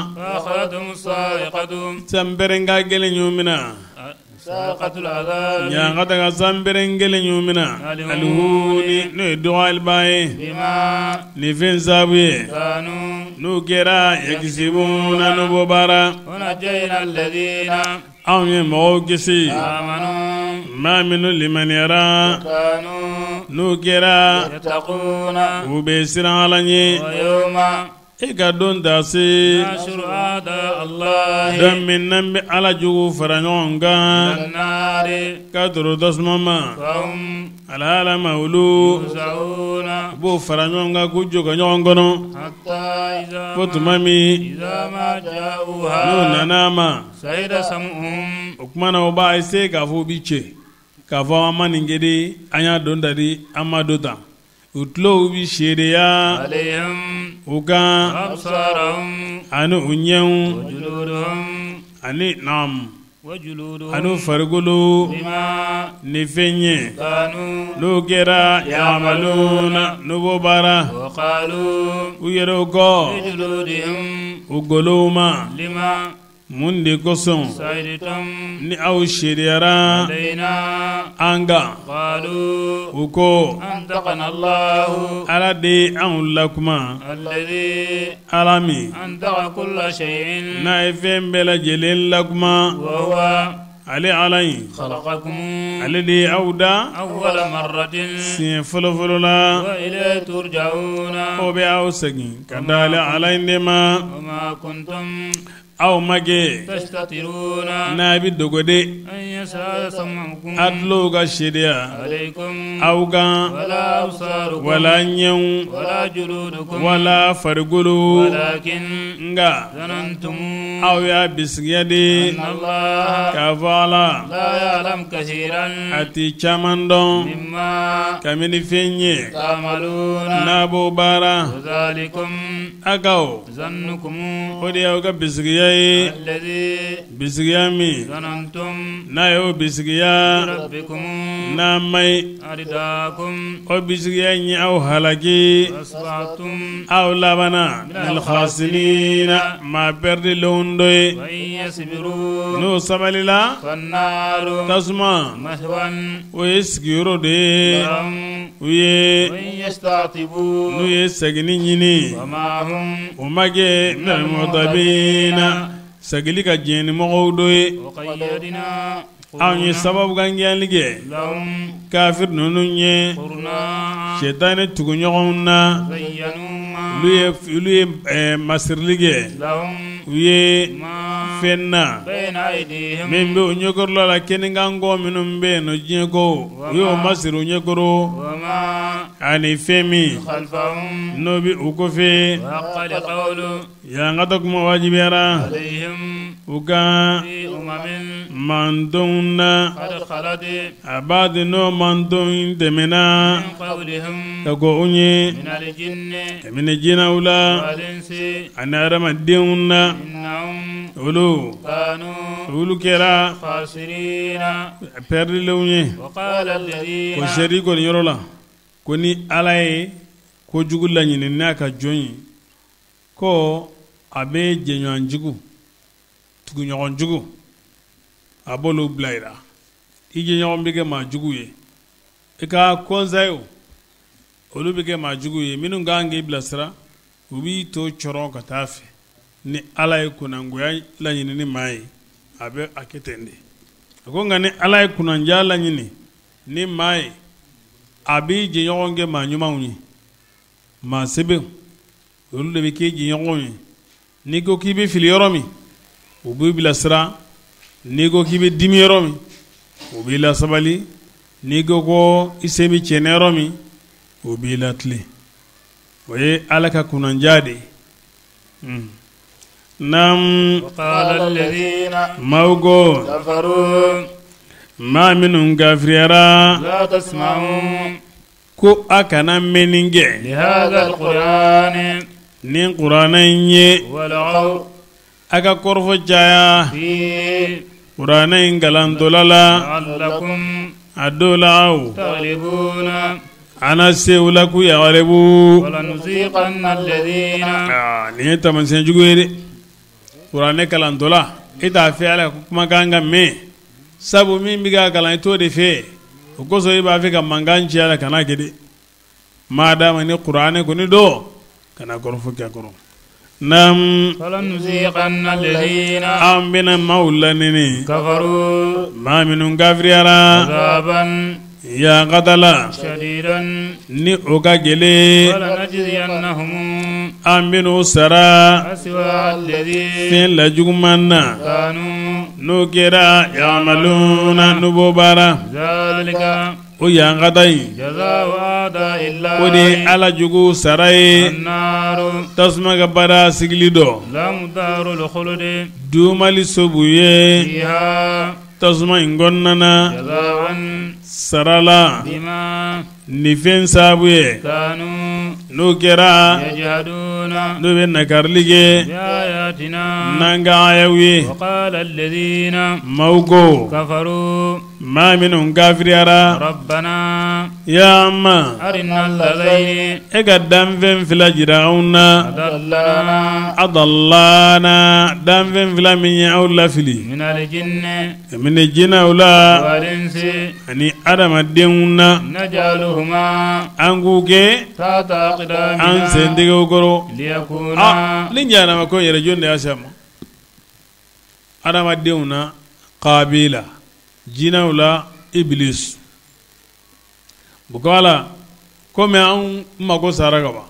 sanpɛrɛnkan gɛlɛn y'u minɛ ɲangata ka sanpɛrɛn gɛlɛn y'u minɛ alihuni n'o ye dɔgɔyaliba ye nin fɛn sababu ye n'u kɛra yakisibuna n'u b'o baara anw ye mɔgɔw kisi maa minnu limaniyara n'u kɛra u bɛ siran ala ɲɛ e ka don ta se don min n'an bɛ ala jugu fara ɲɔgɔn kan ka toro tasuma ma ala ma olu u b'o fara ɲɔgɔn kan k'u jɔ ka ɲɔgɔn kɔnɔ fo tuma min n'u nana a ma o tuma na u b'a essayer k'a fɔ u bɛ cɛ k'a fɔ an ma nin kɛ de an y'a don ta de an ma don ta u tulow bɛ seereya u kan ani u ɲɛw ani naam ani farikolo ni fɛn ye n'o kɛra yamaluna n'u b'o baara u yɛrɛw kɔ u golow ma mun de kosɔn ni aw seereyara an kan u ko ala de ye anw lakuma ala min n'a ye fɛn bɛɛ lajɛlen lakuma ale ala in ale de ye aw da siɲɛ fɔlɔfɔlɔ la aw bɛ aw segin ka da ale ala in de ma. Aw ma kɛ n'a bɛ dogo de, a tulow ka seereya aw kan, wala ɲɛw, wala farikolo, nka aw y'a bisigiya de k'a fɔ Ala a tɛ caman dɔn kabini fɛn ye n'a b'o baara a ka o de y'aw ka bisigiya ye bisigiya min n'a y'o bisigiya n'a ma ɲi o bisigiya in ye aw halaki aw labanna minal khasirina maa pɛridilenw dɔ ye n'o sabalila tasuma o ye sigiyɔrɔ de ye u ye n'u ye seginni ɲini o ma kɛ minal mu'tabina seginni ka diɲɛ ni mɔgɔw dɔ ye. Anw ye sababu ka gɛnli kɛ kafiri ninnu ye sɛtanɛ tuguɲɔgɔnw na olu ye masirili kɛ u ye fɛn na min bɛ u ɲɛkɔrɔla la kɛnɛkanko minnu bɛ yen nɔ diɲɛ ko u y'o masiri u ɲɛkɔrɔ ani fɛn min n'o bɛ u kɔfɛ. Yankata kuma wajibiyara u kan mantonw na a b'a di n'o manton tɛmɛna ka kɔn u ɲɛ kabini jinɛw la ani adamadenw na olu olu kɛra pɛridilenw ye ko seri kɔni yɔrɔ la ko ni Ala ye kojugu laɲini n'a ka jɔn ye ko a bɛ jɛɲɔgɔnjugu tuguɲɔgɔnjugu a b'olu bila i la i jɛɲɔgɔn bɛ kɛ maa jugu ye i ka conseil olu bɛ kɛ maa jugu ye minnu ka kan k'i bilasira u b'i to cɔrɔn ka taa fɛ ni Ala ye kunnangoya laɲini ni maa ye a bɛ a kɛ ten de a ko nka ni Ala ye kunnandiya laɲini ni maa ye a b'i jɛɲɔgɔn kɛ maa ɲumanw ye maa sɛbɛw olu de bɛ k'i jɛɲɔgɔnw ye n'i ko k'i bɛ fili yɔrɔ min u b'i bilasira n'i ko k'i bɛ dimi yɔrɔ min u b'i lasabali n'i ko ko i sen bɛ cɛnna yɔrɔ min u b'i latilen o ye Ala ka kunnandiya de ye hmm. Naam maaw ko maa minnu kafiriyara ko a kana mɛnni kɛ ni kuranɛ in ye a ka kɔrɔfɔ caya kuranɛ in kalantɔla la a dɔw la aw a na se u la k'u yagalibu nin ye taamasiyɛn jugu ye dɛ kuranɛ kalantɔla e t'a fɛ Ala kumakan ka mɛn sabu min bɛ k'a kalan i t'o de fɛ o kosɔn i b'a fɛ ka mankan ci a la kana kɛ dɛ maadama ni kuranɛ kɔni don kana kɔrɔfɔ kɛ kɔrɔ naam an bɛna maaw lanɛnɛ maa minnu kafiriyara yankata la ni o ka gɛlɛn an bɛn'u sara fɛn la juguman na n'o kɛra yamaluna n'u b'o baara o yankata in o de ye Ala jugu sara ye tasuma ka baara sigili dɔ duumali so b'u ye tasuma in kɔnɔna na sara la nin fɛn sababu ye n'o kɛra n'u bɛ nakarili kɛ n'an ka ayaw ye maaw ko maa minnu kafiriyara ya an ma e ka danfɛn fila jira anw na adallana danfɛn fila min ye aw lafili kabini jinɛw la ani adamadenw na an k'u kɛ an sentɛgɛw kɔrɔ ni jahanama ko yɛrɛ jɔn de y'a se a ma adamadenw na kabila jinɛw la iblis ala komi anw mago sara ka ban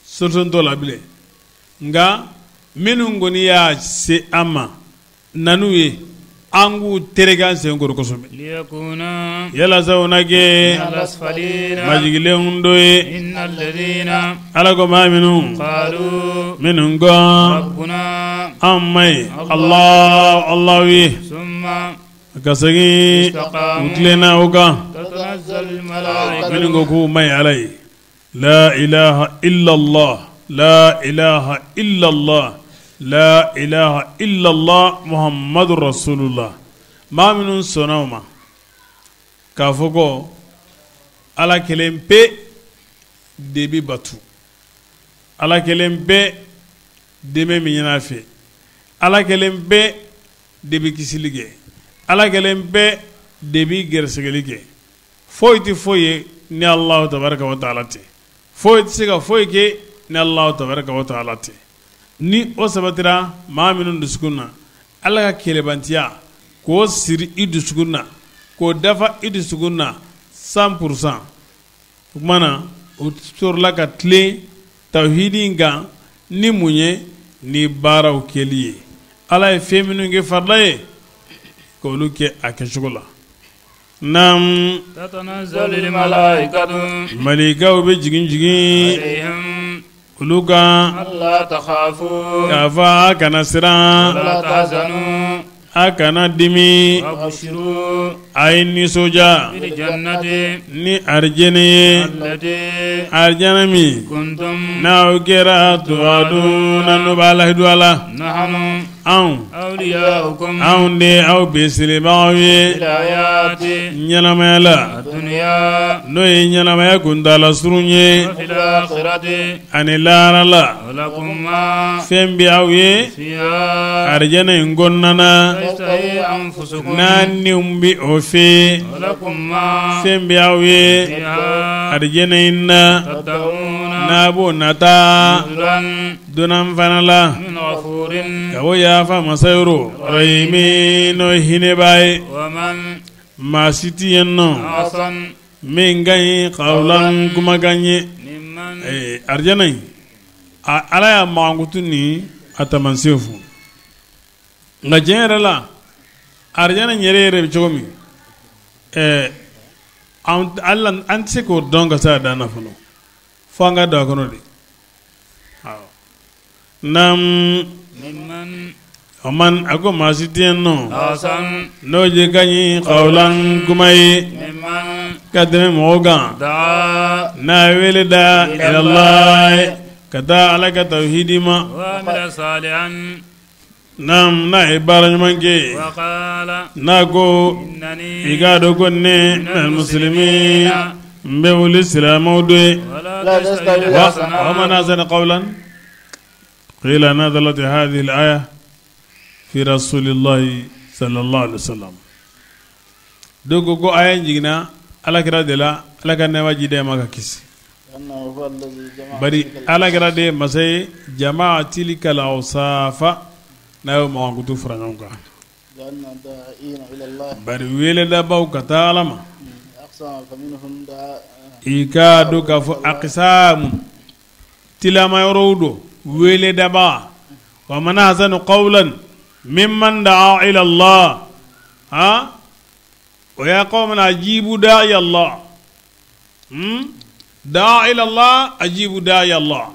solution t'o la bilen nka Minnu kɔni y'a se an ma, na n'u ye, an k'u tereke an sen kɔrɔ kosɛbɛ. Yalasa u na kɛ majigilenw dɔ ye. Ala ko maa minnu minnu ko an ma ye Allah Allah ye, ka segin u tilenna o kan. Minnu ko k'u ma ye Ala ye, la ilaha illallah, la ilaha illallah, la ilaha illallah muhammadu rasulullah. Maa minnu sɔnna o ma k'a fɔ ko Ala kelen pe de bɛ batu, Ala kelen pe de bɛ min ɲini a fɛ, Ala kelen pe de bɛ kisili kɛ, Ala kelen pe de bɛ gɛrɛsɛgɛli kɛ, foyi tɛ foyi ye ni Alahu tabaraka wa taala tɛ, foyi tɛ se ka foyi kɛ ni Alahu tabaraka wa taala tɛ. Ni o sabatira maa minnu dusukun na, Ala ka kelebantiya k'o siri i dusukun na, k'o dafa i dusukun na 100%, o tuma na o sɔrɔla ka tilen tawhidi in kan ni mun ye? Ni baaraw kɛli ye. Ala ye fɛn minnu kɛ farila ye, k'olu kɛ a kɛcogo la. Naam, malikaw bɛ jigin jigin olu kan k'a fɔ a kana siran, a kana dimi, a ye nisɔndiya ni arijɛnɛ ye, arijɛnɛ min n'aw kɛra tuwaduna n'o b'a lahidu a la. Anw anw de aw bisimilabagaw ye ɲɛnamaya la, n'o ye ɲɛnamaya kuntaala surun ye, ani lahara la. Fɛn bɛ aw ye arijɛnɛ in kɔnɔna na, n'a niw bɛ o fɛ. Fɛn bɛ aw ye arijɛnɛ in na, n'a b'o nata dunan fana la, ka bɔ yafa masa yɔrɔ rahimi n'o ye hinɛbaa ye. Maa si tɛ yen nɔ min ka ɲi qawlan kumakan ye. Arijɛnɛ in, Ala y'a mankutu ni a taamasiyɛn fɔ, nka diɲɛ yɛrɛ la arijɛnɛ yɛrɛ yɛrɛ bɛ cogo min, an tɛ se k'o dɔn ka se a dan na fɔlɔ, fo an ka don a kɔnɔ de. Naam, man a ko maa si tɛ yen nɔ n'o je ka ɲi qawlan kuma ye ka tɛmɛ mɔgɔw kan, n'a ye wele da ilallahi ka taa Ala ka tawhidi ma. Naam, n'a ye baara ɲuman kɛ, n'a ko i k'a dɔn ko ne minal muslimin n bɛ wuli silamɛw dɔ ye. Wa man ahsanu qawlan qila nazalat hadhihi al-aya fi rasulillahi sallallahu alaihi wasallam. Dɔw ko ko aya in jiginna Alakira de la, Ala ka nɛɛma jidi a ma ka kisi. Bari Alakira de ye masa ye, jamaa tilka al-awsafa, n'a y'o mankutu fara ɲɔgɔn kan. Bari weledabaw ka taa Ala ma, i k'a dɔn k'a fɔ aqsamu tilama yɔrɔw don weledaba. Wa man ahsanu qawlan mimman da'a ila Allah, ha wa ya qawmana ajibu da'i Allah, da'a ila Allah, ajibu da'i Allah.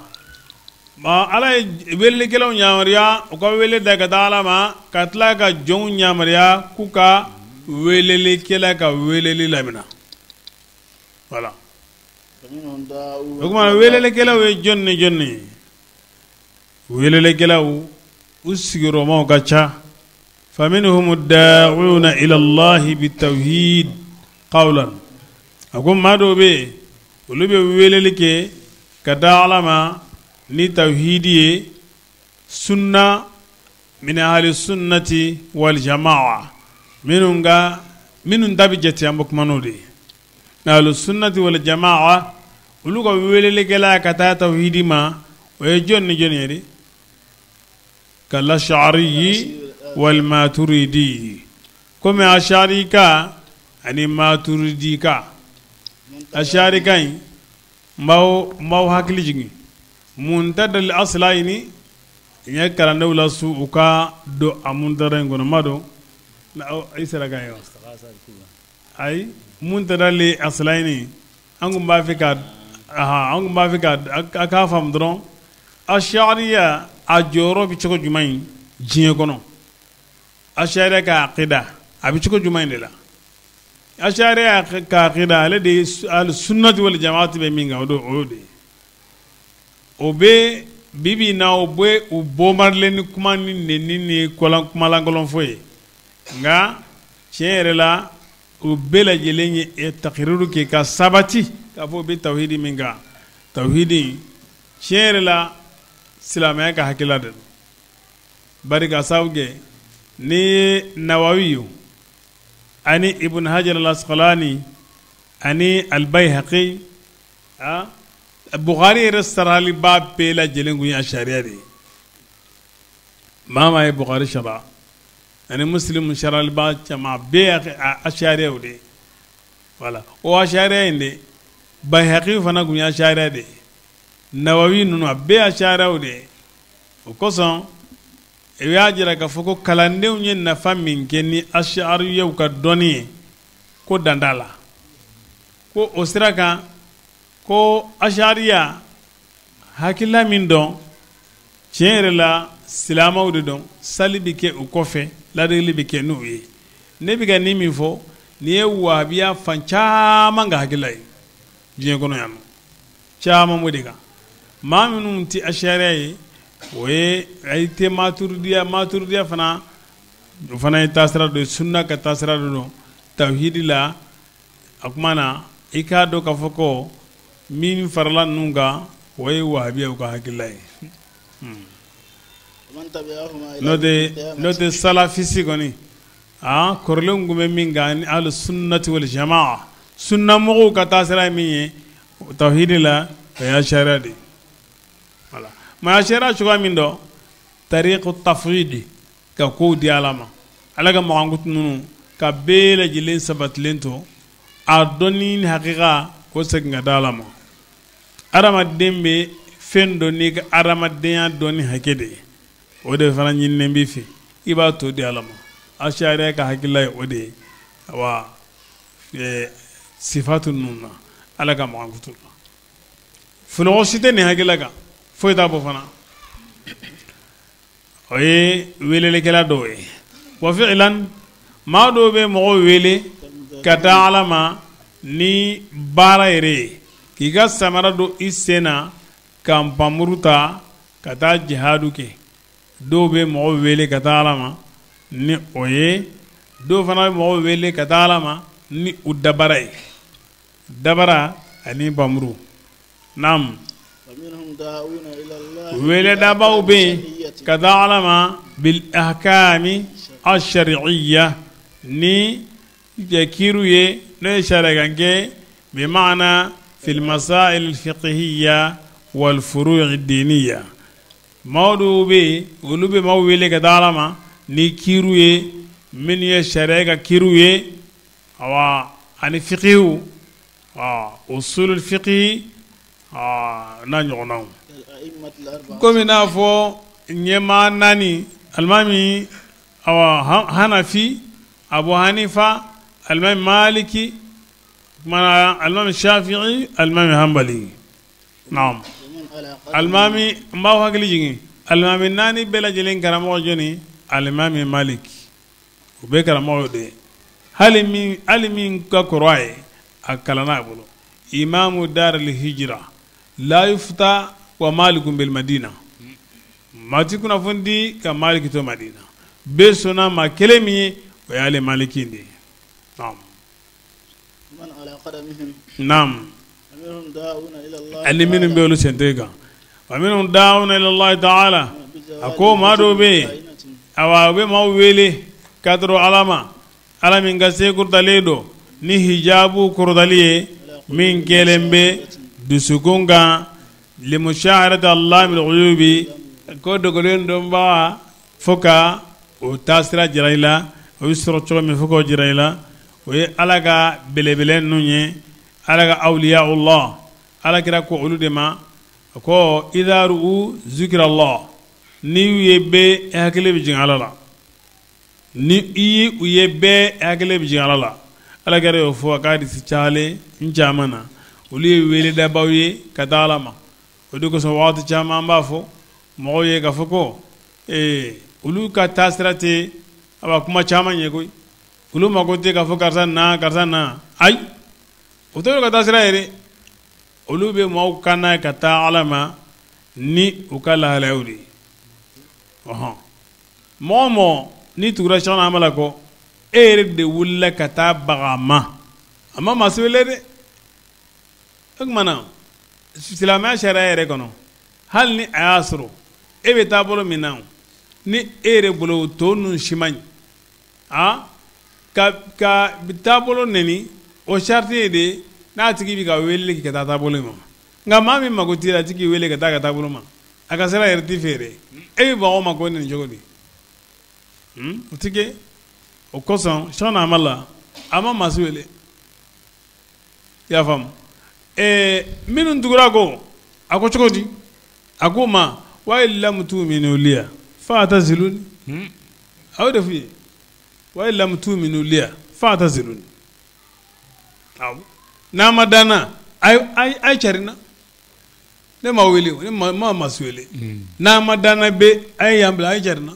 Ala ye welelikɛlaw yamaruya u ka wele da ka taa Ala ma, ka tila ka jɔnw yamaruya k'u ka welelikɛla ka weleli lamina. Voilà. O tuma welelikɛlaw ye jɔn ni jɔn ye? Welelikɛlaw u sigiyɔrɔmaw ka ca. Faminhum da'una ila Allahi bitawhid qawlan. A ko maa dɔw bɛ yen, olu bɛ weleli kɛ ka taa Ala ma ni tawhidi ye, sunna min ahli sunnati wal jamaa, minnu ka minnu ta bɛ jate an bɛ kuma n'o de ye. Ahli sunnati wal jamaa olu ka welelikɛla ka taa tawhidi ma, o ye jɔn ni jɔn ye de? Kal-ash'ari wal maturidi. Komi ash'ari ka ani maturidi ka. Ash'ari ka in n b'aw hakili jigin muntadal aslayni N ye kalandenw lasu u ka don a muntada in kɔnɔ, ma don i sera ka ye wa? Ayi, muntada li aslayini, an kun b'a fɛ ka an kun b'a fɛ ka a k'a faamu dɔrɔn, ashariya a jɔyɔrɔ bɛ cogo jumɛn in diɲɛ kɔnɔ, ashariya ka aqida a bɛ cogo jumɛn in de la. Ashariya ka aqida, ale de ye sunnati wal jamaati bɛ min kan, o y'o de ye. O bɛ bibi na, o bɛ u bombardilen ni kuma ni neni ni kumalankolon fɔ ye. Nka tiɲɛ yɛrɛ la, u bɛɛ lajɛlen ye takiriru kɛ ka sabati k'a fɔ u bɛ tawhidi min kan, tawhidi tiɲɛ yɛrɛ la silamɛya ka hakilila de don. Bari ka sababu kɛ ni ye Nawawi ye ani Ibn Hajar al-Asqalani ani al-Bayhaqi, Bukhari yɛrɛ saraliba bɛɛ lajɛlen kun ye ashariya de ye. Maa maa ye Bukhari sara ani Muslim saraliba caman bɛɛ ye ashariyaw de ye. Voilà, o ashariya in de, Bayhaqi fana kun ye ashariya de ye, Nawawi ninnu a bɛɛ ye ashariyaw de ye. O kosɔn i y'a jira k'a fɔ ko kalandenw ye nafa min kɛ ni ashariyaw ka dɔnni ye, ko dan t'a la. Ko o sira kan, ko ashariya hakilila min dɔn, tiɲɛ yɛrɛ la silamɛw de dɔn, sali bɛ kɛ u kɔfɛ, ladegeli bɛ kɛ n'u ye. Ne bɛ ka nin min fɔ, nin ye wahabiya fan caman ka hakilila ye diɲɛ kɔnɔ yan nɔ, caman b'o de kan. Maa minnu tɛ ashariya ye, o ye ayi tɛ maturidiya. Maturidiya fana, o fana ye taasira dɔ ye, sunna ka taasira dɔ don tawhidi la. A kuma na, i k'a dɔn k'a fɔ ko min farala ninnu kan, o ye wahabiyaw ka hakilila ye. N'o tɛ salafisi kɔni, kɔrɔlenw tun bɛ min kan ni ahlu sunnati wal jamaa, sunnamɔgɔw ka taasira ye min ye tawhidi la, o ye ashariya de ye. Voilà, mais ashariya cogoya min dɔn, tariqu tafwidi, ka kow di Ala ma, Ala ka makankutu ninnu ka bɛɛ lajɛlen sabatilen to a dɔnni ni hakika, k'o segin ka di Ala ma. Adamaden bɛ fɛn dɔ n'i ka adamadenya dɔnni hakɛ de ye, o de fana ɲininen b'i fɛ, i b'a to di Ala ma. Ashariya ka hakilila ye o de ye. Wa sifatu ninnu na, Ala ka makankutu la, funɔgɔ si tɛ nin hakilila kan, foyi t'a bɔ fana. O ye welelikɛla dɔw ye. Wa fi'lan, maa dɔw bɛ mɔgɔw wele ka taa Ala ma ni baara yɛrɛ ye, k'i ka samara don i sen na ka npanmuru ta ka taa jihadu kɛ. Dɔw bɛ mɔgɔw wele ka taa Ala ma ni o ye, dɔw fana bɛ mɔgɔw wele ka taa Ala ma ni u dabara ye, dabara ani npanmuru. Naam, weledabaw bɛ yen ka taa Ala ma bil ahkami ash-shar'iyya, ni kiiriw ye, n'o ye sariya kan kɛ, bi maana fil masail al-fiqhiyya wal furu' ad-diniyya. Maa dɔw bɛ yen, olu bɛ maaw wele ka taa Ala ma ni kiiriw ye, minnu ye sariya ka kiiriw ye, awa ani fiqhiw, usul fiqhi n'a ɲɔgɔnnaw, komi n'a fɔ ɲɛmaa naani, alimami awa Hanafi, Abu Hanifa, alimami Maliki, kumana alimami Shafi'i, alimami Hanbali. Naam, alimami, n b'aw hakili jigin, alimami naani bɛɛ lajɛlen karamɔgɔ jɔni? Alimami Maliki. O bɛɛ karamɔgɔ de ye, hali min ka kɔrɔ a ye, a kalanna a bolo. Imamu dar al-hijra la yufta wa malikun bil madina, maa ti kunnafoni di ka Maliki to Madina, bɛɛ sɔnna maa kelen min ye, o y'ale Maliki de ye. Naam. Naam, ani minnu bɛ olu sente kan, wa minnu da'una ila Allah ta'ala. A ko maa dɔw bɛ yen, awa u bɛ maaw wele ka dɔrɔn Ala ma, Ala min ka se kɔrɔtalen don ni hijabu kɔrɔtali ye min kɛlen bɛ dusukun kan, limushahadati allamil ghuyubi, ko dogolen dɔnbaga, fo ka o taasira jira i la. O bɛ sɔrɔ cogo min, fo k'o jira i la, o ye Ala ka belebele ninnu ye, Ala ka awliyaullah. Ala kira ko olu de ma ko idha ru'u zikra Allah. N'i y'u ye bɛɛ hakili bɛ jigin Ala la, ni i ye u ye bɛɛ hakili bɛ jigin Ala la. Ala kira y'o fɔ a ka hadisi cayalen n caman na. Olu ye weledabaw ye ka taa Ala ma. O de kosɔn waati caman an b'a fɔ mɔgɔw ye k'a fɔ ko ee olu ka taasira tɛ awa kuma caman ye koyi. Olu mako tɛ k'a fɔ karisa na, karisa na, ayi, o t'olu ka taasira ye dɛ. Olu bɛ maaw kan ka taa Ala ma ni u ka lahalayaw de ye. Ɔhɔn, mɔgɔ o mɔgɔ n'i tugura Sɛkina Hamala kɔ, e yɛrɛ de wulila ka taa baga a ma, a ma maa si wele dɛ. O tuma na silamɛya sariya yɛrɛ kɔnɔ, hali ni a y'a sɔrɔ e bɛ taabolo min na, ni e yɛrɛ bolo tɔ ninnu si man ɲi, a ka taabolo neni, o sariti ye de n'a tigi bɛ ka wele kɛ ka taa taabolo ma. Nka maa min mako t'i la, a tigi wele ka taa ka taabolo ma, a ka sira yɛrɛ t'i fɛ dɛ. E bɛ baga o ma k'o neni cogo di? O tɛ kɛ. O kosɔn Sɛkina Hamala a ma maa si wele. I y'a faamu? Minnu tugura ko a ko cogo di? A ko ma wa in lam tuminu liya fa'taziluni. A y'o de f'u ye, wa in lam tuminu liya fa'taziluni. Awɔ, n'a ma dan na, a ye cari na. Ne ma wele, ne ma maa si wele. N'a ma dan na bɛ a ye yan bila, a ye cari na.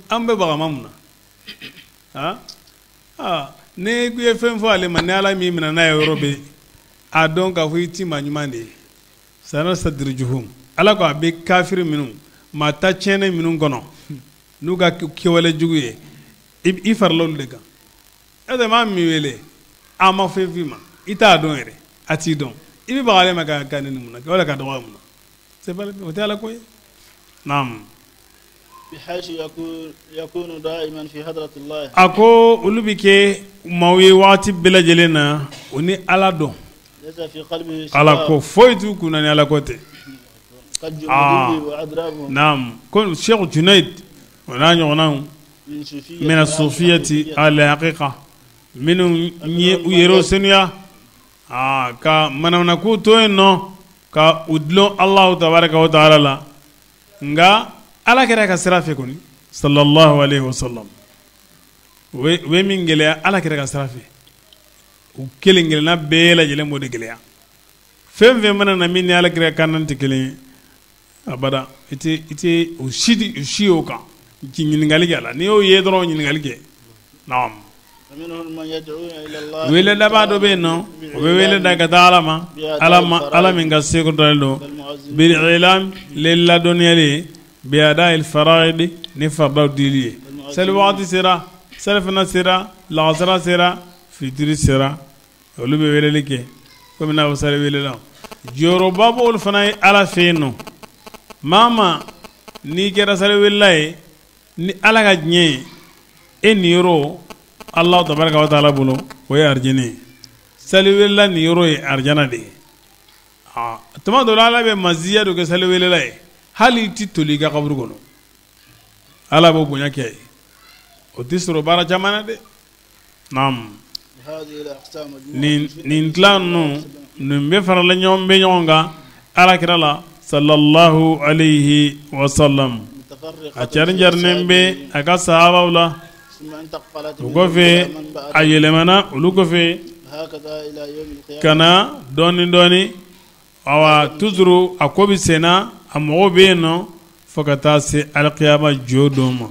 An bɛ baga ma mun na? Aa, ne ye fɛn fɔ ale ma, ni Ala min minɛ n'a ye yɔrɔ bɛ a dɔn k'a fɔ i ti maa ɲuman de ye. Sanastadrijuhum, Ala ko a bɛ kafiri minnu, maa ta tiɲɛnen minnu kɔnɔ n'u ka kɛwale jugu ye, i farala olu de kan. E tɛ maa min wele, a ma fɛn f'i ma, i t'a dɔn yɛrɛ, a t'i dɔn, i bɛ baga ale ma ka neni mun na, wala ka dɔgɔya mun na? C'est pas, o tɛ Ala ko ye. Naam. A ko olu bɛ kɛ maaw ye waati bɛɛ lajɛlen na, u ni Ala dɔn. Ala ko foyi t'u kunna ni Ala ko tɛ. Naam, ko Cheikh Junaid o n'a ɲɔgɔnnaw mina sufiyati al haqiqa, minnu ye u yɛrɛ senuya ka manamana to yen nɔ ka u dulon Alahu tabaraka wa taala la. Nka Ala kira ka sira fɛ kɔni sallallahu alayhi wa sallam, u bɛ min gɛlɛya Ala kira ka sira fɛ, u kelen kelenna bɛɛ lajɛlen b'o de gɛlɛya. Fɛn fɛn mana na min ni Ala kira kan tɛ kelen ye abada, i tɛ u si o kan ɲininkali kɛ a la. N'i y'o ye dɔrɔn ɲininkali kɛ. Naam. Weledabaa dɔ bɛ yen nɔ, o bɛ wele da ka taa Ala ma, Ala min ka seko dɔnnen don, bil ilam ladɔnniyali, bi ada'il fara'id ni faridaw dili ye. Seli waati sera, selifana sera, lagansara sera, fitiri sera, olu bɛ weleli kɛ komi n'a fɔ seli welelaw. Jɔyɔrɔba b'olu fana ye Ala fɛ yen nɔ. Maa maa n'i kɛra seli welela ye ni Ala ka diɲɛ ye, e niyɔrɔ Alahu tabaraka wa taala bolo, o ye arijinɛ ye. Seli welela niyɔrɔ ye arijana de ye. Tuma dɔ la Ala bɛ maziya dɔ kɛ seli welela ye, hali i ti toli i ka kaburu kɔnɔ, Ala b'o bonya kɛ ye. O tɛ sɔrɔ baara caman na dɛ. Naam. Nin tila ninnu, nin bɛ farala ɲɔgɔn bɛ ɲɔgɔn kan Ala kira la sallallahu alayhi wa sallam. A carin carinen bɛ a ka sahabaw la. O kɔfɛ a yɛlɛmana olu kɔfɛ ka na dɔɔni dɔɔni. Awa, toujours a ko bɛ senna, a mɔgɔw bɛ yen nɔ fo ka taa se alikiyama jɔ don ma.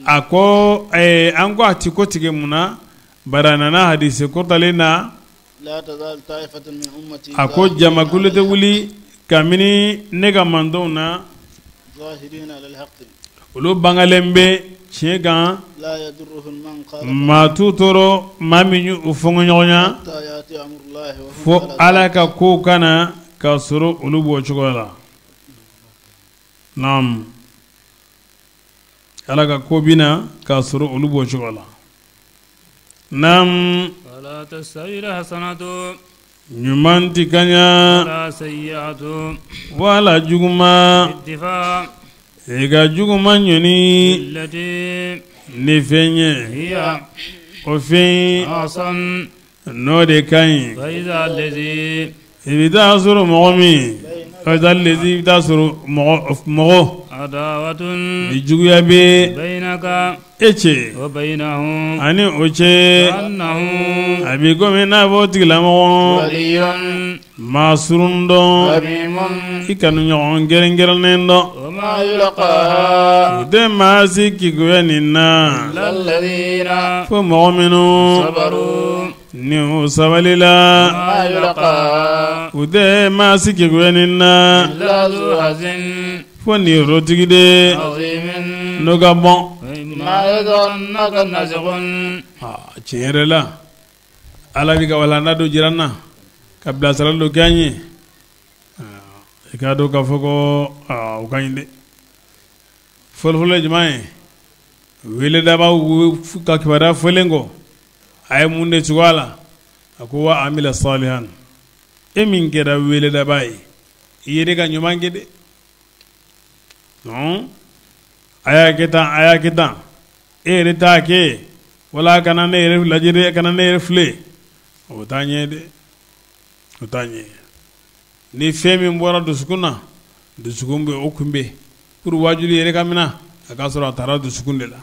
A ko an ko a ti ko tigɛ mun na? Bari a nana hadisi kɔrɔtalen na, a ko jamakulu tɛ wuli kabini ne ka mantɔnw na, olu bangalen bɛ tiɲɛ kan, maa t'u tɔɔrɔ maa min y'u fɔnkɔɲɔgɔnya, fo Ala ka kow ka na k'a sɔrɔ olu b'o cogoya la. Naam, Ala ka ko bɛ na k'a sɔrɔ olu b'o cogoya la. Naam. Ɲuman tɛ kaɲa wala juguman, i ka juguman ɲɔni ni fɛn ye, o fɛn n'o de ka ɲi. I bɛ taa sɔrɔ mɔgɔ min I bɛ taa sɔrɔ mɔgɔ ni juguya bɛ e cɛ ani o cɛ a b'i komi n'a fɔ o tigilamɔgɔ maa surun dɔn i kanuɲɔgɔn kɛrɛnkɛrɛnnen dɔn u tɛ maa si keguya nin na fo mɔgɔ minnu ni u sabalila u tɛ maa si keguya nin na fo niyɔrɔtigi de n'o ka bɔn. Tiɲɛ yɛrɛ la Ala bɛ ka walanda dɔ jira an na ka bilasirali dɔ kɛ an ye i k'a dɔn k'a fɔ ko o ka ɲi dɛ. Fɔlɔfɔlɔ ye jumɛn ye? Weledabaaw ka kibaruya fɔlen kɔ a ye mun de tugu a la? A ko wa amila salihan, e min kɛra weledabaa ye i yɛrɛ ka ɲuman kɛ dɛ. Non, a y'a kɛ tan, a y'a kɛ tan, e yɛrɛ t'a kɛ wala kana ne yɛrɛ lajɛ dɛ, kana ne yɛrɛ filɛ, o t'a ɲɛ dɛ, o t'a ɲɛ. Ni fɛn min bɔra dusukun na, dusukun bɛ o kunbɛn pour waajuli yɛrɛ ka minɛ a k'a sɔrɔ a taara dusukun de la.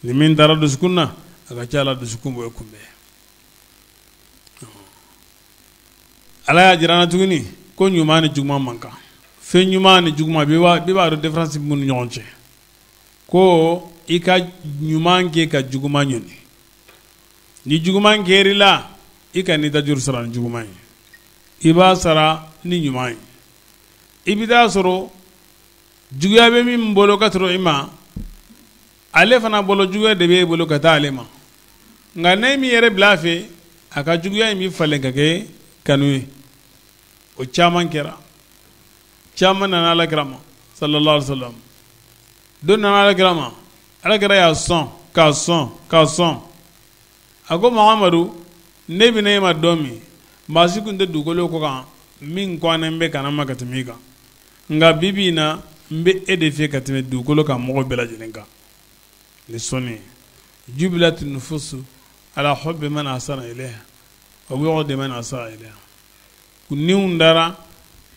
Ni min taara dusukun na, a ka ca la dusukun b'o kunbɛn. Ala y'a jira an na tuguni ko ɲuman ni juguman man kan. Fɛn ɲuman ni juguman, bɛɛ b'a dɔn différence b'u ni ɲɔgɔn cɛ. Ko i ka ɲuman kɛ ka juguman ɲini. Ni juguman kɛr'i la, i ka n'i ta juru sara ni juguman ye, i b'a sara ni ɲuman ye. I bɛ taa sɔrɔ juguya bɛ min bolo ka sɔrɔ i ma, ale fana bolo juguya de bɛ e bolo ka taa ale ma. Nka ne min yɛrɛ bila a fɛ, a ka juguya in bɛ falen ka kɛ kanu ye. O caman kɛra, caman nana Ala kira ma sallallahu alaihi wa sallam. Dɔ nana Ala kira ma, Ala kira y'a sɔn k'a sɔn k'a sɔn. A ko Muhamadu, ne bɛna e ma don min, maa si tun tɛ dugukolo kɔ kan min kɔnnen bɛ ka na ma ka tɛmɛ i kan. Nka bi bi in na, n bɛ e de fɛ ka tɛmɛ dugukolo kan mɔgɔ bɛɛ lajɛlen kan. Ni sɔnni ye, jubilat nufusu ala hubbi man ahsana ilayha wa bughdi man asaa ilayha. Niw dara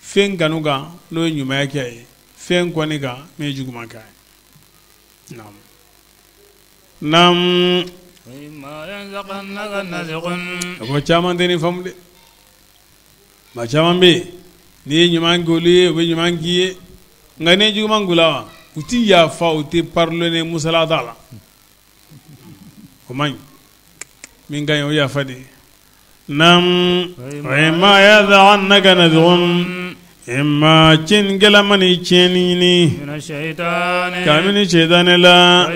fɛn kanu kan n'o ye ɲumanya kɛ a ye, fɛn kɔni kan min ye juguman kɛ a ye. Naam. Naam. A ko caman tɛ nin faamu dɛ. Maa caman bɛ yen, n'i ye ɲuman kɛ olu ye, u bɛ ɲuman k'i ye. Nka n'i ye juguman k'u la wa, u tɛ yafa, u tɛ pardonner, musala t'a la. O man ɲi. Min ka ɲi o yafa de ye. Naam. Wa imma yanzaghannaka nazghun, imma tiɲɛnikɛla mana tiɲɛni ɲini kabini sɛtanɛ la,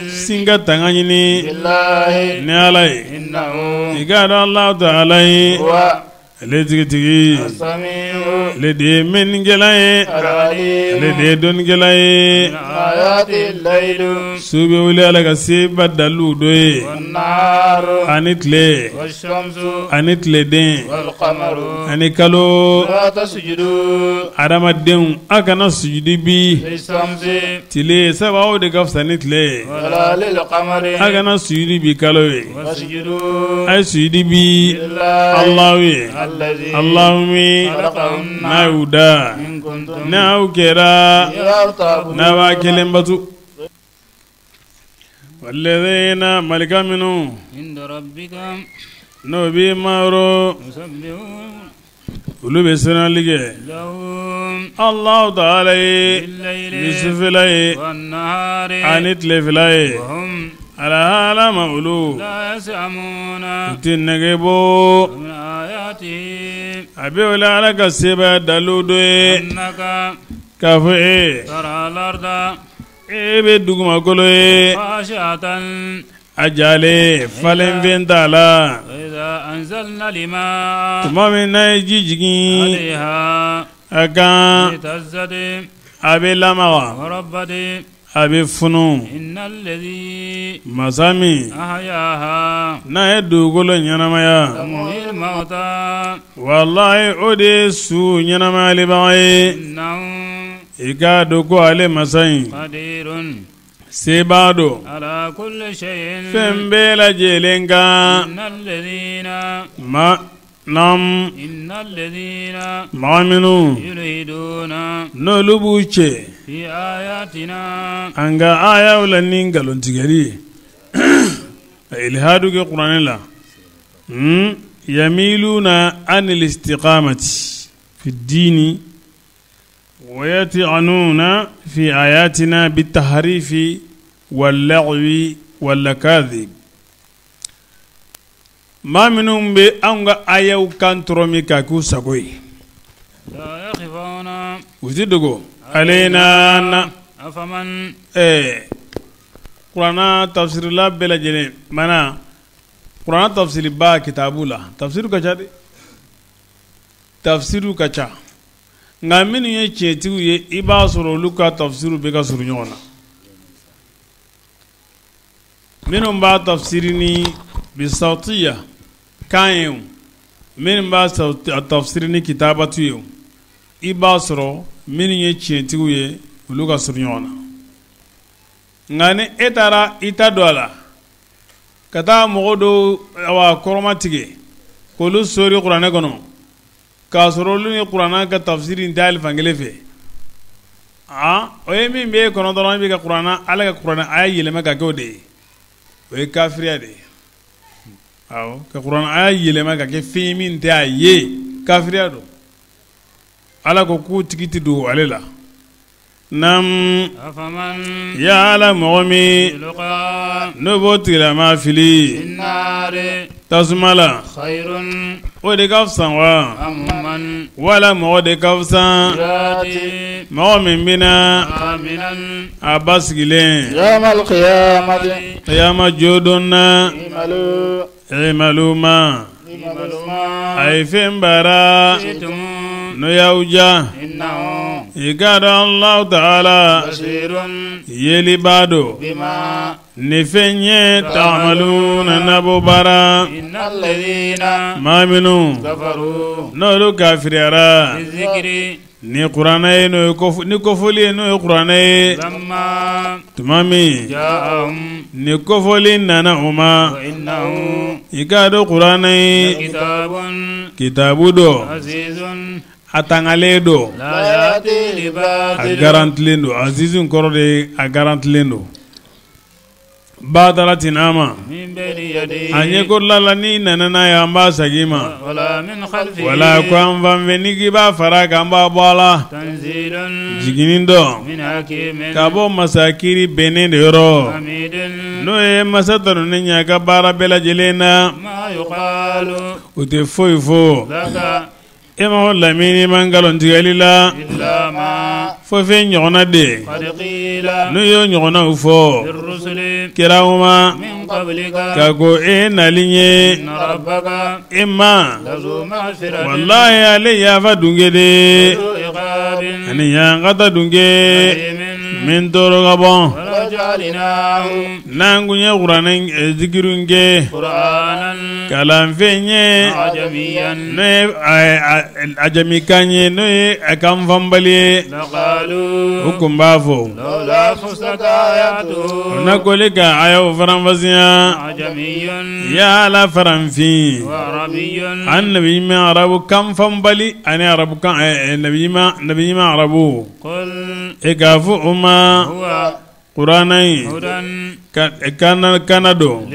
sin ka tanga ɲini ni Ala ye. I k'a dɔn Alahu taala ye ale tigitigi, ale de ye mɛnnikɛla ye, ale de ye dɔnnikɛla ye. Su bɛ wuli Ala ka seba dalilu dɔ ye, ani tile, ani tileden, ani kalo. Adamadenw, a kana sujudi bi tile, sabu aw de ka fisa ni tile ye. A kana sujudi bi kalo ye, a ye sujudi bi Alahu ye, Alahu min n'a y'u da, n'aw kɛra n'a b'a kelen bato. Walladhina malika minnu n'o b'i mayɔrɔ, olu bɛ sanuyali kɛ Alahu taala ye ni sufɛla ye ani tilefɛla ye. Alahala ma olu u tɛ nege bɔ. A bɛ o la Ala ka sebaaya dalilu dɔ ye k'a fɔ e e bɛ dugumakolo ye a jalen, falenfɛn t'a la. Tuma min n'a ye ji jigin a kan, a bɛ lamaga, a bɛ funu. Masa min n'a ye dugukolo ɲɛnamaya, walahi o de ye su ɲɛnamayalibaga ye. I k'a dɔn ko ale masa in sebaa don fɛn bɛɛ lajɛlen kan. Ma Naam. Maa minnu n'olu b'u cɛ an ka ayaw la ni nkalontigɛli ye, ka ilhadu kɛ kuranɛ la, yamiluna anil istiqamati fi dini wa yat'anuna fi ayatina bitahrifi wal lagwi wal akadhib. Maa minnu bɛ an ka ayaw kan tɔrɔmi k'a k'u sago ye, u ti dogo alayna na. Kuranna tafsirila bɛɛ lajɛlen mana kuranna tafsiriba kitabu la, tafsiriw ka ca dɛ, tafsiriw ka ca, nka minnu ye tiɲɛtigiw ye, i b'a sɔrɔ olu ka tafsiriw bɛ ka surun ɲɔgɔn na. Minnu b'a tafsiri ni bisawtiya kan ye, minnu b'a tafsiri ni kitabatu ye, i b'a sɔrɔ minnu ye tiɲɛtigiw ye, olu ka surun ɲɔgɔn na. Nka ni e taara i ta don a la ka taa mɔgɔ dɔw awa kɔrɔma tigɛ k'olu sori kuranɛ kɔnɔ, k'a sɔrɔ olu ni kuranɛ ka tafsiri tɛ hali fankelen fɛ, aa o ye min bɛ e kɔnɔ dɔrɔn, i bɛ ka kuranɛ, Ala ka kuranɛ aya yɛlɛma ka kɛ o de ye, o ye kafiriya de ye. Awɔ, ka kuranɛ aya yɛlɛma ka kɛ fɛn min tɛ a ye, kafiriya don. Ala ko k'u tigi tɛ don ale la. Naam, yala mɔgɔ min n'o b'o tigilama fili tasuma la, o de ka fisa wa wala mɔgɔ de ka fisa mɔgɔ min bɛ na a basigilen kiyama jɔdon na? I'malu ma, a ye fɛn baara n'o y'aw diya, i k'a dɔn Alahu taala yelibaa don ni fɛn ye ta'maluna n'a b'o baara. Maa minnu n'olu kafiriyara ni kuranɛ ye, n'o ye ni kofɔli ye, n'o ye kuranɛ ye, tuma min ni kofɔli nana u ma, i k'a dɔn kuranɛ ye kitabu don, a tangalen don, a garantilen don. Azizun kɔrɔ de ye a garantilen don. Badara tin ma a ɲɛ ko la ni nana n'a ye, an b'a segin ma wala ko an fan fɛ, ni k'i b'a fara kan, an b'a bɔ a la. Jiginni dɔn ka bɔ masa kiri bɛnnen de yɔrɔ, n'o ye masa tanunen ɲɛ a ka baara bɛɛ lajɛlen na. U tɛ foyi fɔ e ma lamini ma nkalontigɛli la fo fɛn ɲɔgɔnna de n'u y'o ɲɔgɔnnaw fɔ kiraw ma ka ko e nali ye e ma. Walahi, ale yafa dunge de ani ɲangata dunge min tɔɔrɔ ka bɔn. N'an kun ye kuranɛ zikiru kɛ kalanfɛn ye, n'o ye ajamikan ye, n'o ye a kan fanbali ye, u kun b'a fɔ o na koli ka ayaw faranfasiya. Yala faranfin an nabi ɲuman arabu kan fanbali ani arabu kan nabi ɲuman arabu, e k'a fɔ o ma kuranɛ in kana don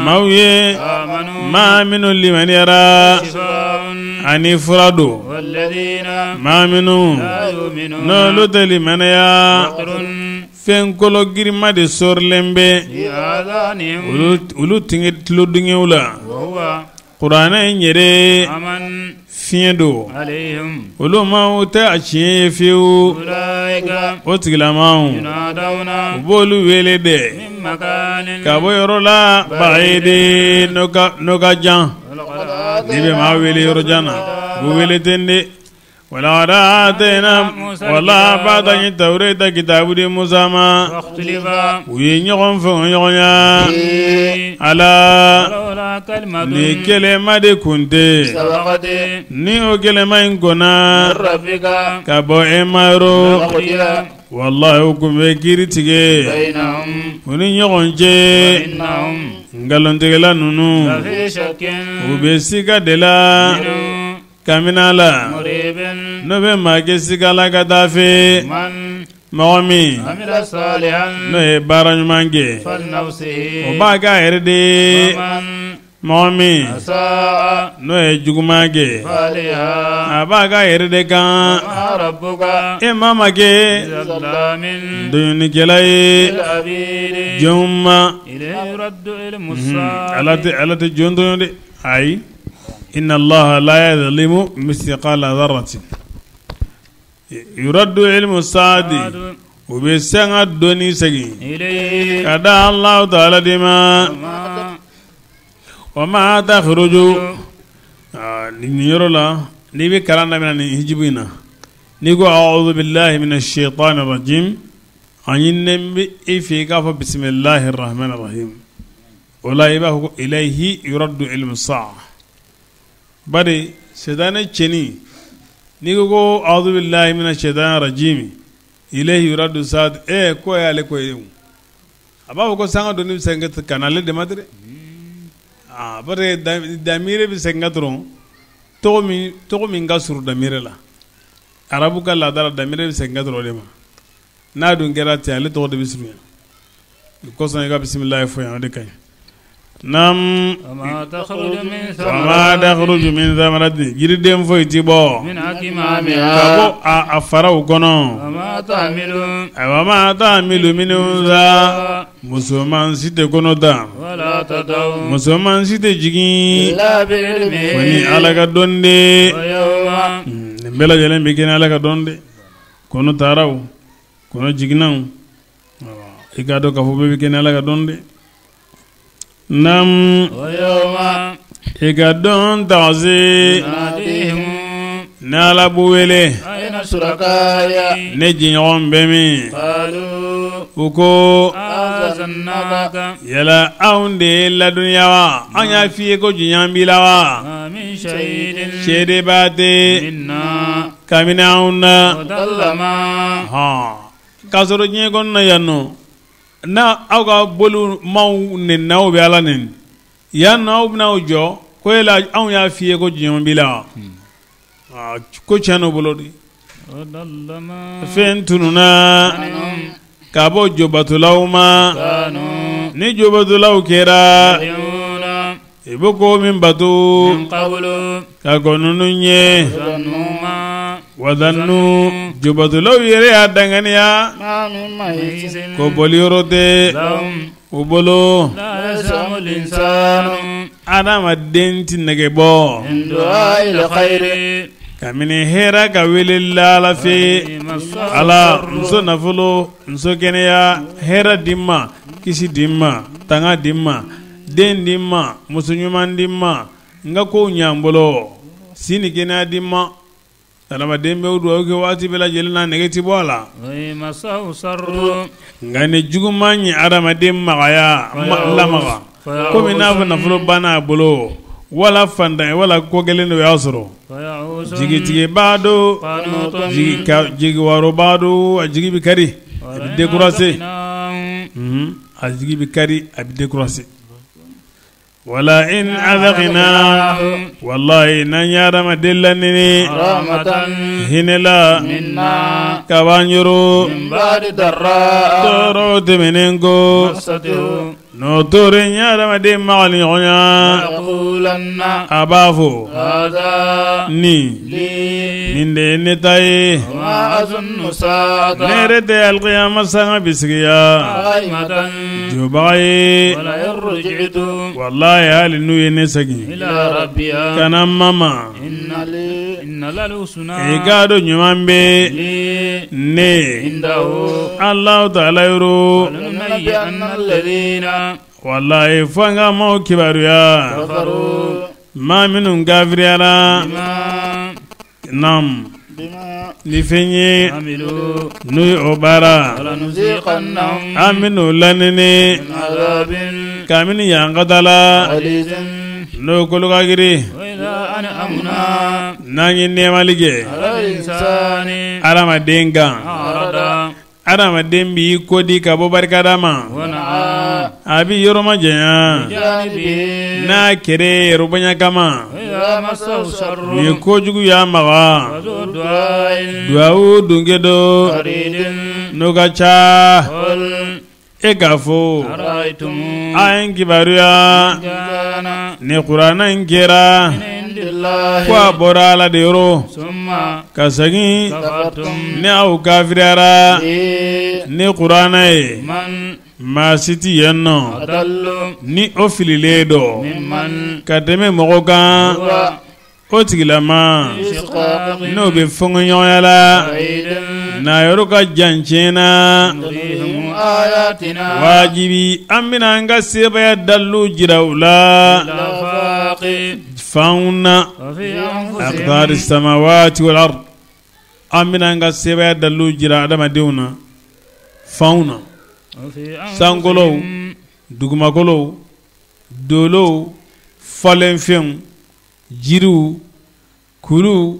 maaw ye, maa minnu limaniyara, ani fura don maa minnu n'olu tɛ limaniya. Fɛn kolo girinma de sɔrilen bɛ olu tulodungew la. Kuranɛ in yɛrɛ fiɲɛ don olu ma, u tɛ a tiɲɛ ye fiyewu. O tigilamaw, u b'olu wele dɛ ka bɔ yɔrɔ la ba'idi, n'o ka jan. N'i bɛ maa wele yɔrɔ jan na, u b'u wele ten de. Walaqad atayna wala bada ye tawureta kitabu di Musa ma, u ye ɲɔgɔn fɛ ɲɔgɔnya ala ni kɛlɛma de kun tɛ, ni o kɛlɛma in kɔnna ka bɔ e ma yɔrɔ, walahi, o kun bɛ kiiri tigɛ u ni ɲɔgɔn cɛ. Nkalontigɛla ninnu u bɛ siga de la kabini a la n'o bɛ maa kɛ siga la ka taa fɛ mɔgɔ min n'o ye baara ɲuman kɛ o b'a k'a yɛrɛ de ye mɔgɔ min n'o ye juguman kɛ a b'a k'a yɛrɛ de kan e maa ma kɛ tɔɲɔnikɛla ye jɔnw ma ala tɛ jɔn tɔɲɔ dɛ ayi inna allaha la yadhlimu mithqala dharratin yuraddu ilmu saati u bɛ sanga dɔnni segin ka da Allahu ta'ala de ma wa ma takhruju nin yɔrɔ la n'i bɛ kalan daminɛ nin hijibu in na n'i ko a'udhu billahi minash shaitani rajim a ɲininen bɛ i fɛ i k'a fɔ bismillahir rahmanir rahim o la i b'a fɔ ko ilayhi yuraddu ilmu saa bari sitanɛ cɛni n'i ko ko a'udhu billahi minash shaitani rajim ilayhi yuraddu saat ko y'ale ko ye a b'a fɔ ko sanga dɔnni bɛ segin ka na ale de ma dɛ bari damire bɛ segin ka dɔrɔn tɔgɔ min ka surun damire la arabu ka laada la damire bɛ segin ka dɔrɔn o de ma n'a dun kɛra ten ale tɔgɔ de bɛ surunya o kosɔn i ka bisimilahi fɔ yan o de ka ɲi naam wa ma takhruju min thamaratin jiriden foyi ti bɔ ka bɔ a faraw kɔnɔ wa ma tahmilu min unsa musoman si tɛ kɔnɔ ta musoman si tɛ jigin fo ni Ala ka dɔn de nin bɛɛ lajɛlen bɛ kɛ ni Ala ka dɔn de kɔnɔ tara o kɔnɔ jiginna o i k'a dɔn k'a fɔ bɛɛ bɛ kɛ ni Ala ka dɔn de naam i ka dɔn tagase ni Ala b'u wele ne jɛɲɔgɔn bɛ min u ko yala anw de y'i ladɔnniya wa an y'a f'i ye ko jɛɲɔgɔn b'i la wa seedebaa tɛ kabini anw na k'a sɔrɔ diɲɛ kɔnɔna yan nɔ n'a aw ka boli maaw nɛnina aw bɛ Ala nɛni yan nɔ aw bɛna aw jɔ ko yala anw y'a f'i ye ko jɛɲɔgɔn b'i la wa ko tiɲɛ n'o bolo de fɛn tununna ka bɔ jobatolaw ma ni jobatolaw kɛra i bɛ ko min bato ka kɔn ninnu ɲɛ wa zannu jobatolaw yɛrɛ y'a danganiya ko bɔli yɔrɔ tɛ u bolo adamaden tɛ nege bɔ kabini hɛrɛ ka wele la Ala fɛ Ala n sɔn nafolo n sɔn kɛnɛya hɛrɛ di n ma kisi di n ma tanga di n ma den di n ma muso ɲuman di n ma n ka kow ɲɛ n bolo si ni kɛnɛya di n ma adamaden bɛ dugawu kɛ waati bɛɛ lajɛlen na nege tɛ bɔ a la nka ni juguman ye adamaden magaya lamaga komi n'a fɔ nafolo banna a bolo wala fantan wala ko gɛlɛn dɔ y'a sɔrɔ jigitigɛbaa don jigiwaarobaa don a jigi bɛ kari a bɛ découragé a jigi bɛ kari a bɛ découragé wala in azaqna wallahi n'an ye adamaden lanɛnɛ hinɛ la ka b'an yɔrɔ tɔɔrɔ tɛmɛnen kɔ n'o tɔɔrɔ in ye adamaden magali ɲɔgɔnya a b'a fɔ nin de ye ne ta ye ne yɛrɛ tɛ alikiyama sanga bisigiya jɔbaga ye walayi hali n'u ye ne segin ka na n ma ma i k'a dɔn ɲuman bɛ ne Alahu taala yɔrɔ walayi fo an ka maaw kibaruya maa minnu kafiriyara naam ni fɛn ye n'u ye o baara an bɛn'u lanɛnɛ kabini ɲankata la n'o kolo ka girin n'an ye nɛɛmali kɛ adamaden kan. Adamaden b'i kodi ka bɔ barikada ma, a b'i yɔrɔ majanya n'a kɛra yɛrɛbonya kama, ni kojugu y'a maga, duwawu dunge don n'o ka ca. E k'a fɔ a ye n kibaruya ni kuranɛ in kɛra ko a bɔra Ala de yɔrɔ ka segin ni aw kafiriyara ni kuranɛ ye, maa si tɛ yen nɔ ni o fililen don ka tɛmɛ mɔgɔ kan. O tigilama n'o bɛ fɔnkɔɲɔgɔnya la n'a yɔrɔ ka jan tiɲɛ na, wajibi an bɛna an ka sebaaya dalilu jira u la fanw na, aqtari samawati wal ard, an bɛna an ka sebaaya dalilu jira adamadenw na fanw na, sankolow, dugumakolow, dolow, falenfɛnw, jiriw, kuluw,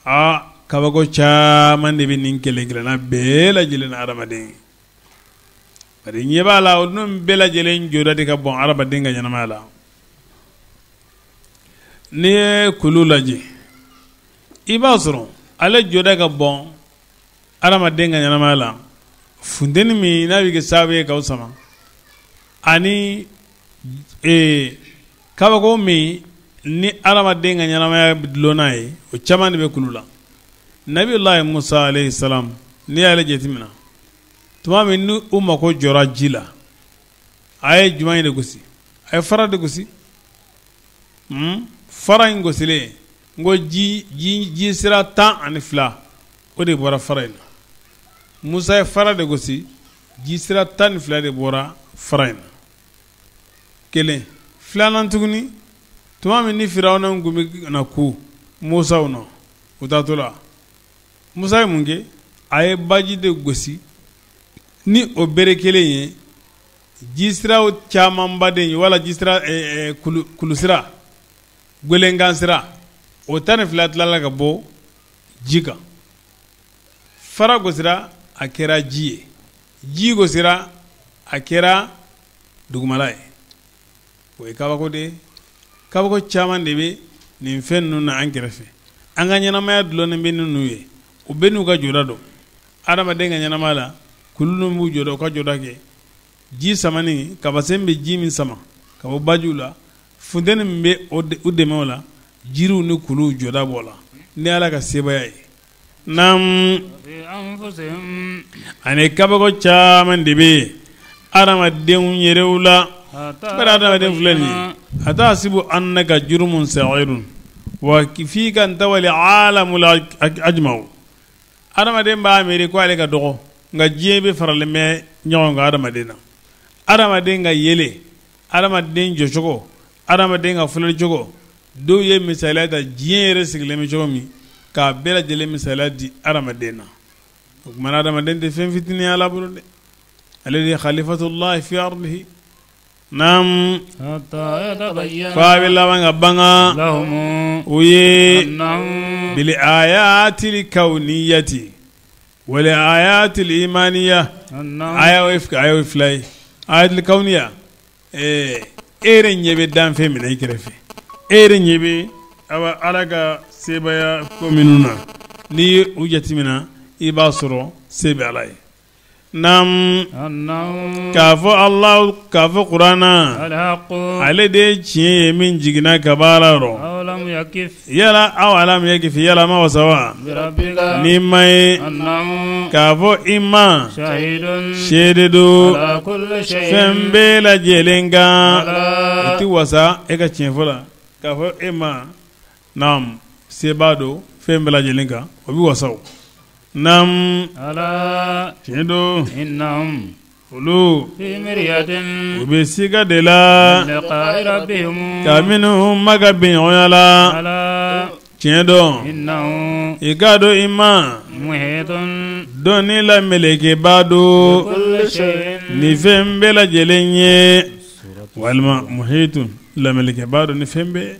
a kabako caman de bɛ nin kelen kelenna bɛɛ lajɛlen na adamaden ye. Bari ɲɛ b'a la, olu bɛɛ lajɛlen jɔda de ka bon adamaden ka ɲɛnamaya la. N'i ye kulu lajɛ, i b'a sɔrɔ ale jɔda ka bon adamaden ka ɲɛnamaya la. Funteni min n'a bɛ kɛ sababu ye k'aw sama, ani kabako min ni adamaden ka ɲɛnamaya dulonna ye, o caman de bɛ kulu la. Nabiyulahi Musa alayhi salam, n'i y'ale jateminɛ, tuma min ni u mako jɔra ji la, a ye jumɛn in de gosi? A ye fara de gosi. Fara in gosilen, n ko ji ji ji sira 12 o de bɔra fara in na. Musa ye fara de gosi, ji sira 12 de bɔra fara in na. Kelen filanan tuguni, tuma min ni Firawuna kun bɛ na ku Musa nɔ, u taatɔ la, Musa ye mun kɛ? A ye baji de gosi ni o bere kelen ye, ji siraw camanba de ye, wala ji sira kulusira, gɛlɛnkan sira, o 12 tilala ka bɔ ji kan. Fara gosira, a kɛra ji ye. Ji gosira, a kɛra dugumala ye. O ye kabako de ye. Kabako caman de bɛ nin fɛn ninnu na an kɛrɛfɛ. An ka ɲɛnamaya dulonnen bɛ ninnu ye. U bɛɛ n'u ka jɔda don. Adamaden ka ɲɛnamaya la, kulu ninnu b'u jɔda, u ka jɔda kɛ. Ji samani, kabasen bɛ ji min sama ka bɔ bajiw la, funteni min bɛ u dɛmɛ o la, jiriw ni kuluw jɔda b'o la. Ni Ala ka sebaaya ye. Naam, ani kabako caman de bɛ yen adamadenw yɛrɛw la. Bari adamaden filɛ nin ye, atahasibu annaka jurumun saghirun wa fika intawal alamul ajma'u. Adamaden b'a miiri ko ale ka dɔgɔ, nka diɲɛ bɛ faralen bɛ ɲɔgɔn kan adamaden na. Adamaden ka yele, adamaden jɔcogo, adamaden ka filɛlicogo, dɔw ye misaliya ta diɲɛ yɛrɛ sigilen bɛ cogo min, k'a bɛɛ lajɛlen misaliya di adamaden na. O tuma na adamaden tɛ fɛn fitinin ye Ala bolo dɛ. Ale de ye khalifatullahi fi ardihi. Naam, f'a bɛ laban ka bange u ye bil ayatil kawniyati wal ayatil imaniya. Aya o fila ye. Ayatil kawniya, e yɛrɛ ɲɛ bɛ danfɛn min na i kɛrɛfɛ, e yɛrɛ ɲɛ bɛ Ala ka sebaaya ko minnu na, n'i ye u jateminɛ, i b'a sɔrɔ se bɛ Ala ye. Naam, k'a fɔ Allah, k'a fɔ kuranna, ale de ye tiɲɛ ye min jiginna ka bɔ Ala yɔrɔ. Yala aw alam yakifi, yala ma wasa wa n'i ma ye k'a fɔ i ma seere don fɛn bɛɛ lajɛlen kan, o tɛ wasa e ka tiɲɛ fɔ la k'a fɔ e ma naam sebaa don fɛn bɛɛ lajɛlen kan, o bɛ wasa o. Naam, tiɲɛ don, olu u bɛ siga de la kabini ma ka bin ɲɔgɔnya la. Tiɲɛ don, i k'a dɔn i ma dɔnni la melekeba don ni fɛn bɛɛ lajɛlen ye, walima muhitun lamelekeba don ni fɛn bɛɛ.